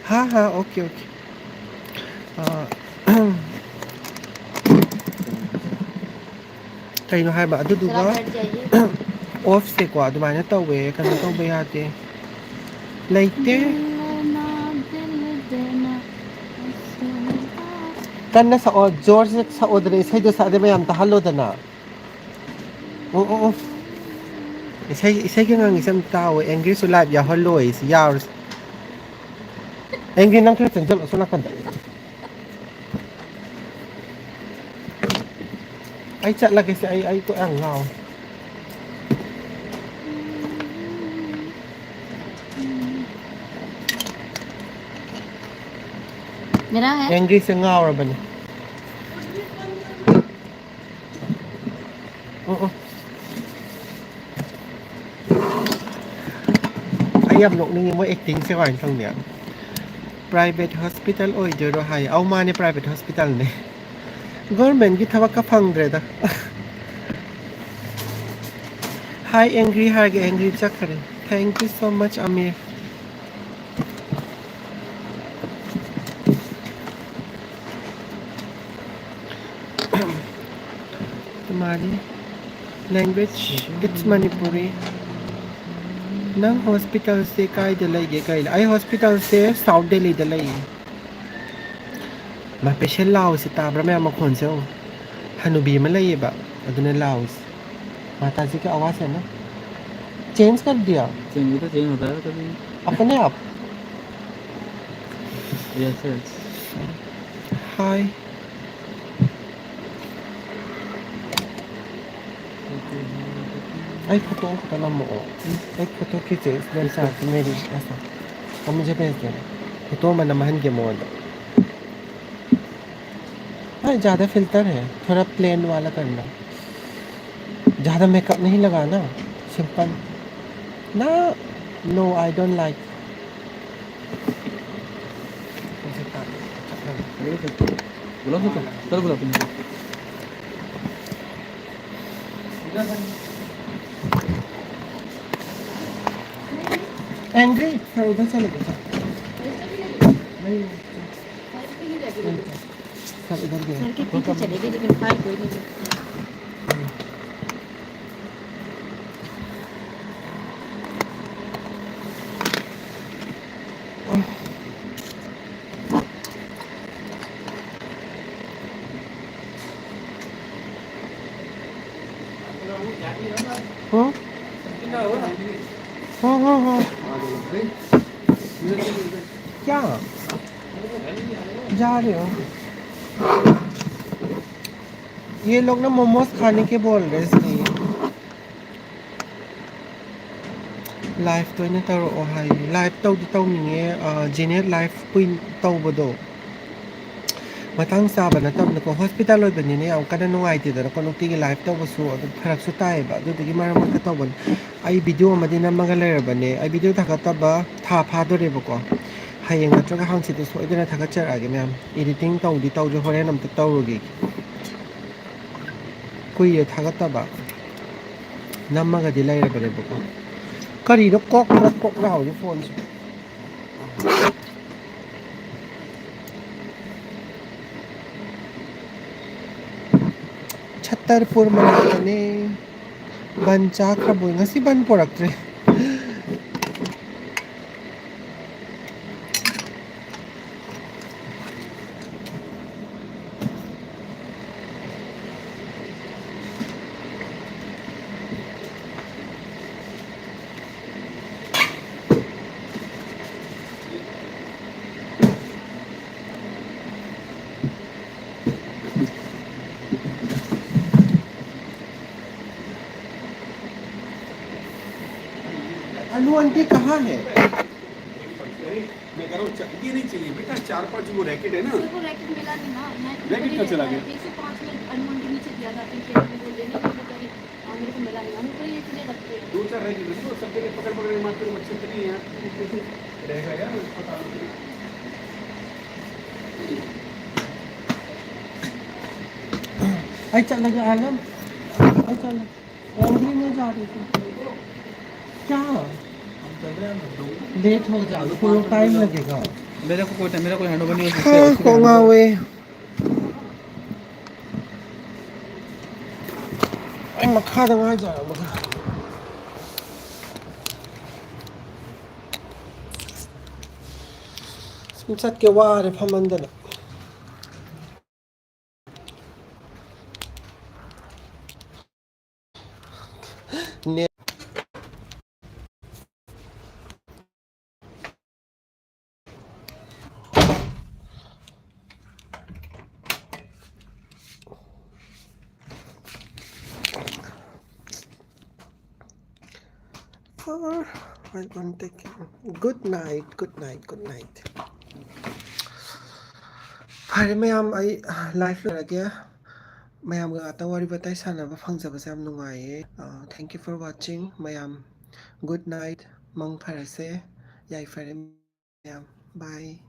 ꯍꯥ ꯍꯥ, okay okay꯫ ꯑ, ꯀꯩꯅꯣ ꯍꯥꯏꯕ ꯑꯗꯨꯗꯨꯒ? Off ꯁꯦꯀꯣ ꯑꯗꯨꯃꯥꯏꯅ ꯇꯧꯋꯦ, ꯀꯩꯅꯣ ꯇꯧꯕ ꯌꯥꯗꯦ꯫ ꯂꯩꯇꯦ꯫ ꯀꯟꯅ ꯁꯛꯑꯣ, ꯖꯣꯔꯁꯦ ꯁꯛꯑꯣꯗꯅ, ꯏꯁꯩꯗꯣ ꯁꯛꯑꯗꯤ ꯃꯌꯥꯝ ꯇꯥꯍꯜꯂꯣꯗꯅ꯫ ꯑꯣ ꯑꯣ ꯑꯣ꯫ ꯏꯁꯩ, ꯏꯁꯩꯒ ꯉꯪꯉꯤꯁꯦ ꯑꯝꯇ ꯇꯥꯎꯋꯦ꯫ ꯑꯦꯡꯒ꯭ꯔꯤꯁꯨ live ꯌꯥꯎꯍꯜꯂꯣꯏ ꯁꯤ ꯌꯥꯎꯔꯁꯤ꯫ ꯑꯦꯡꯒ꯭ꯔꯤ, ꯅꯪ ꯈꯔ ꯆꯪꯁꯤꯜꯂꯣ ꯁꯣꯝ ꯅꯥꯀꯟꯗ꯫ ꯑꯩ ꯆꯠꯂꯒꯦꯁꯦ, ꯑꯩ, ꯑꯩ ꯀꯣꯛ ꯌꯥꯝ ꯉꯥꯎꯋꯦ꯫ मेरा है। ꯑꯦꯡꯒ꯭ꯔꯤꯁꯦ ꯉꯥꯎꯔꯕꯅꯦ꯫ ꯎꯝ, ꯎꯝ꯫ ꯌꯥꯝ ꯅꯣꯛꯅꯤꯡꯉꯦ ꯃꯣꯏ ꯑꯦꯛꯇꯤꯡꯁꯦ ꯀꯃꯥꯏꯅ ꯇꯧꯅꯤ? ꯄ꯭ꯔꯥꯏꯚꯦꯠ ꯍꯣꯁꯄꯤꯇꯥꯜ ꯑꯣꯏꯗꯣꯏꯔꯣ ꯍꯥꯏ꯫ ꯑꯧ, ꯃꯥꯅꯦ, ꯄ꯭ꯔꯥꯏꯚꯦꯠ ꯍꯣꯁꯄꯤꯇꯥꯜꯅꯦ꯫ ꯒꯣꯔꯃꯦꯟꯒꯤ ꯊꯕꯛꯀ ꯐꯪꯗ꯭ꯔꯦꯗ꯫ Hi, Angry ꯍꯥꯏꯔꯒꯦ, Angry ꯆꯠꯈ꯭ꯔꯦ꯫ Thank you so much, Amir. तुम्हारी language, it's Manipuri. ꯅꯪ ꯍꯣꯁꯄꯤꯇꯥꯜꯁꯦ ꯀꯥꯏꯗ ꯂꯩꯒꯦ? ꯀꯩ ꯂꯩ-, ꯑꯩ ꯍꯣꯁꯄꯤꯇꯥꯜꯁꯦ ꯁꯥꯎꯠ ꯗꯦꯜꯂꯤꯗ ꯂꯩꯌꯦ꯫ ꯃꯥ, ꯄꯦꯁꯦꯟ ꯂꯥꯎꯁꯦ ꯇꯥꯕ꯭ꯔꯥ ꯃꯌꯥꯝ? ꯃꯈꯣꯟꯁꯦ ꯌꯦꯡꯉꯣ꯫ ꯍꯅꯨꯕꯤ ꯑꯃ ꯂꯩꯌꯦꯕ, ꯑꯗꯨꯅ ꯂꯥꯎꯁꯦ꯫ माता जी की आवाज़ है ना? चेंज कर दिया? चेंज तो चेंज होता है कभी। अपने आप? Yes, yes. हाय। ꯑꯩ ꯐꯣꯇꯣ ꯑꯝꯈꯛꯇ ꯅꯝꯃꯛꯑꯣ꯫ ꯑꯩ ꯐꯣꯇꯣ ꯈꯤꯆꯦ, मेरे साथ मेरी ऐसा। अब मुझे भेज देना। ꯐꯣꯇꯣ ꯑꯃ ꯅꯝꯍꯟꯒꯦ ꯃꯉꯣꯟꯗ꯫ हाँ, ज़्यादा फिल्टर है, थोड़ा प्लेन वाला करना। ज़्यादा मेकअप नहीं लगाना, सिंपल। ना, no, I don't like। Gulab jamun, चलो गुलाब जामुन। एंग्री, सर, उधर चले गए, सर। नहीं, नहीं, सर। सब इधर गए। सर के पीछे चले गए, लेकिन फाइल कोई नहीं। हाँ? हाँ, हाँ, हाँ। क्या? जा रहे हो? ये लोग ना मोमोज खाने के बोल रहे हैं, इसलिए। ꯂꯥꯏꯐꯇ ꯑꯣꯏꯅ ꯇꯧꯔꯛꯑꯣ ꯍꯥꯏꯌꯦ꯫ ꯂꯥꯏꯐ ꯇꯧꯗꯤ ꯇꯧꯅꯤꯡꯉꯦ, ꯑ, ꯖꯦꯅꯦꯠ ꯂꯥꯏꯐ ꯀꯨꯏꯅ ꯇꯧꯕꯗꯣ꯫ ꯃꯇꯥꯡ ꯆꯥꯕ ꯅꯠꯇꯕꯅꯀꯣ, ꯍꯣꯁꯄꯤꯇꯥꯜ ꯑꯣꯏꯕꯅꯤꯅ ꯌꯥꯝ ꯀꯟꯅ ꯅꯨꯡꯉꯥꯏꯇꯦꯗꯅꯀꯣ, ꯅꯨꯡꯇꯤꯒꯤ ꯂꯥꯏꯐ ꯇꯧꯕꯁꯨ ꯑꯗꯨꯝ ꯐꯔꯛꯁꯨ ꯇꯥꯏꯌꯦꯕ꯫ ꯑꯗꯨꯗꯨꯒꯤ ꯃꯔꯛ ꯃꯔꯛꯇ ꯇꯧꯕꯅꯦ꯫ ꯑꯩ ꯚꯤꯗꯤꯑꯣ ꯑꯃꯗꯤ ꯅꯝꯃꯒ ꯂꯩꯔꯕꯅꯦ꯫ ꯑꯩ ꯚꯤꯗꯤꯑꯣ ꯊꯥꯒꯠꯇꯕ ꯊꯥ ꯐꯥꯗꯣꯔꯦꯕꯀꯣ꯫ ꯍꯌꯦꯡ ꯅꯠꯇ꯭ꯔꯒ ꯍꯪꯆꯤꯠꯇꯤ ꯁꯣꯏꯗꯅ ꯊꯥꯒꯠꯆꯔꯛꯑꯒꯦ ꯃꯌꯥꯝ꯫ ꯏꯗꯤꯇꯤꯡ ꯇꯧꯗꯤ ꯇꯧꯗ꯭ꯔꯤ, ꯍꯣꯔꯦꯟ ꯑꯝꯇ ꯇꯧꯔꯨꯒꯦ꯫ ꯀꯨꯏꯔꯦ ꯊꯥꯒꯠꯇꯕ꯫ ꯅꯝꯃꯒꯗꯤ ꯂꯩꯔꯕꯅꯦꯕꯀꯣ꯫ ꯀꯔꯤꯅꯣ ꯀ꯭ꯔꯣꯛ ꯀ꯭ꯔꯣꯛ ꯀ꯭ꯔꯣꯛ ꯂꯥꯎꯔꯤ ꯐꯣꯟꯁꯦ? ꯆꯠꯇꯔꯄꯨꯔ ꯃꯅꯥꯛꯇꯅꯦ꯫ ꯕꯟ ꯆꯥꯈ꯭ꯔꯕꯣꯏ? ꯉꯁꯤ ꯕꯟ ꯄꯣꯔꯛꯇ꯭ꯔꯦ꯫ आलू आंटी कहाँ है? मैं कह रहा हूँ, चा-, ये नहीं चाहिए बेटा, चार पांच वो रैकेट है ना। सर, वो रैकेट मिला नहीं ना, मैं रैकेट कहाँ चला गया? एक सौ पाँच में आलू आंटी नीचे दिया था, अपन के बोल देने को वो करी, हाँ, मेरे को मिला नहीं ना, वो करी, ये चीजें रखते हैं। दो चार रैकेट रख दो, सब जगह पकड़ पकड़ के मारते हो, अच्छे से नहीं है यार, कैसे रहेगा यार अस्पताल में? ऐसा लगा आलम, ऐसा लगा। लॉन्ड्री में जा रही थी। क्या? लेट हो जाओ, पूरा टाइम लगेगा। मेरे को कोई टाइम, मेरा कोई हैंडओवर नहीं हो सकता। हाँ, उसके को ना हैंडओवर। वे। ꯑꯩ ꯃꯈꯥꯗ ꯉꯥꯏꯖꯔꯝꯃꯒ꯫ ꯁꯨꯝ ꯆꯠꯀꯦ ꯋꯥꯔꯦ ꯐꯝꯃꯟꯗꯅ꯫ Net. For I want to take. Good night, good night, good night. ꯐꯔꯦ ꯃꯌꯥꯝ, ꯑꯩ ꯂꯥꯏꯐ ꯂꯣꯏꯔꯒꯦ꯫ ꯃꯌꯥꯝꯒ ꯉꯥꯛꯇꯪ ꯋꯥꯔꯤ ꯋꯥꯇꯥꯏ ꯁꯥꯟꯅꯕ ꯐꯪꯖꯕꯁꯦ ꯌꯥꯝ ꯅꯨꯡꯉꯥꯏꯌꯦ꯫ Thank you for watching ꯃꯌꯥꯝ꯫ Good night꯫ ꯃꯪ ꯐꯔꯁꯦ꯫ ꯌꯥꯏꯐꯔꯦ ꯃꯌꯥꯝ꯫ Bye꯫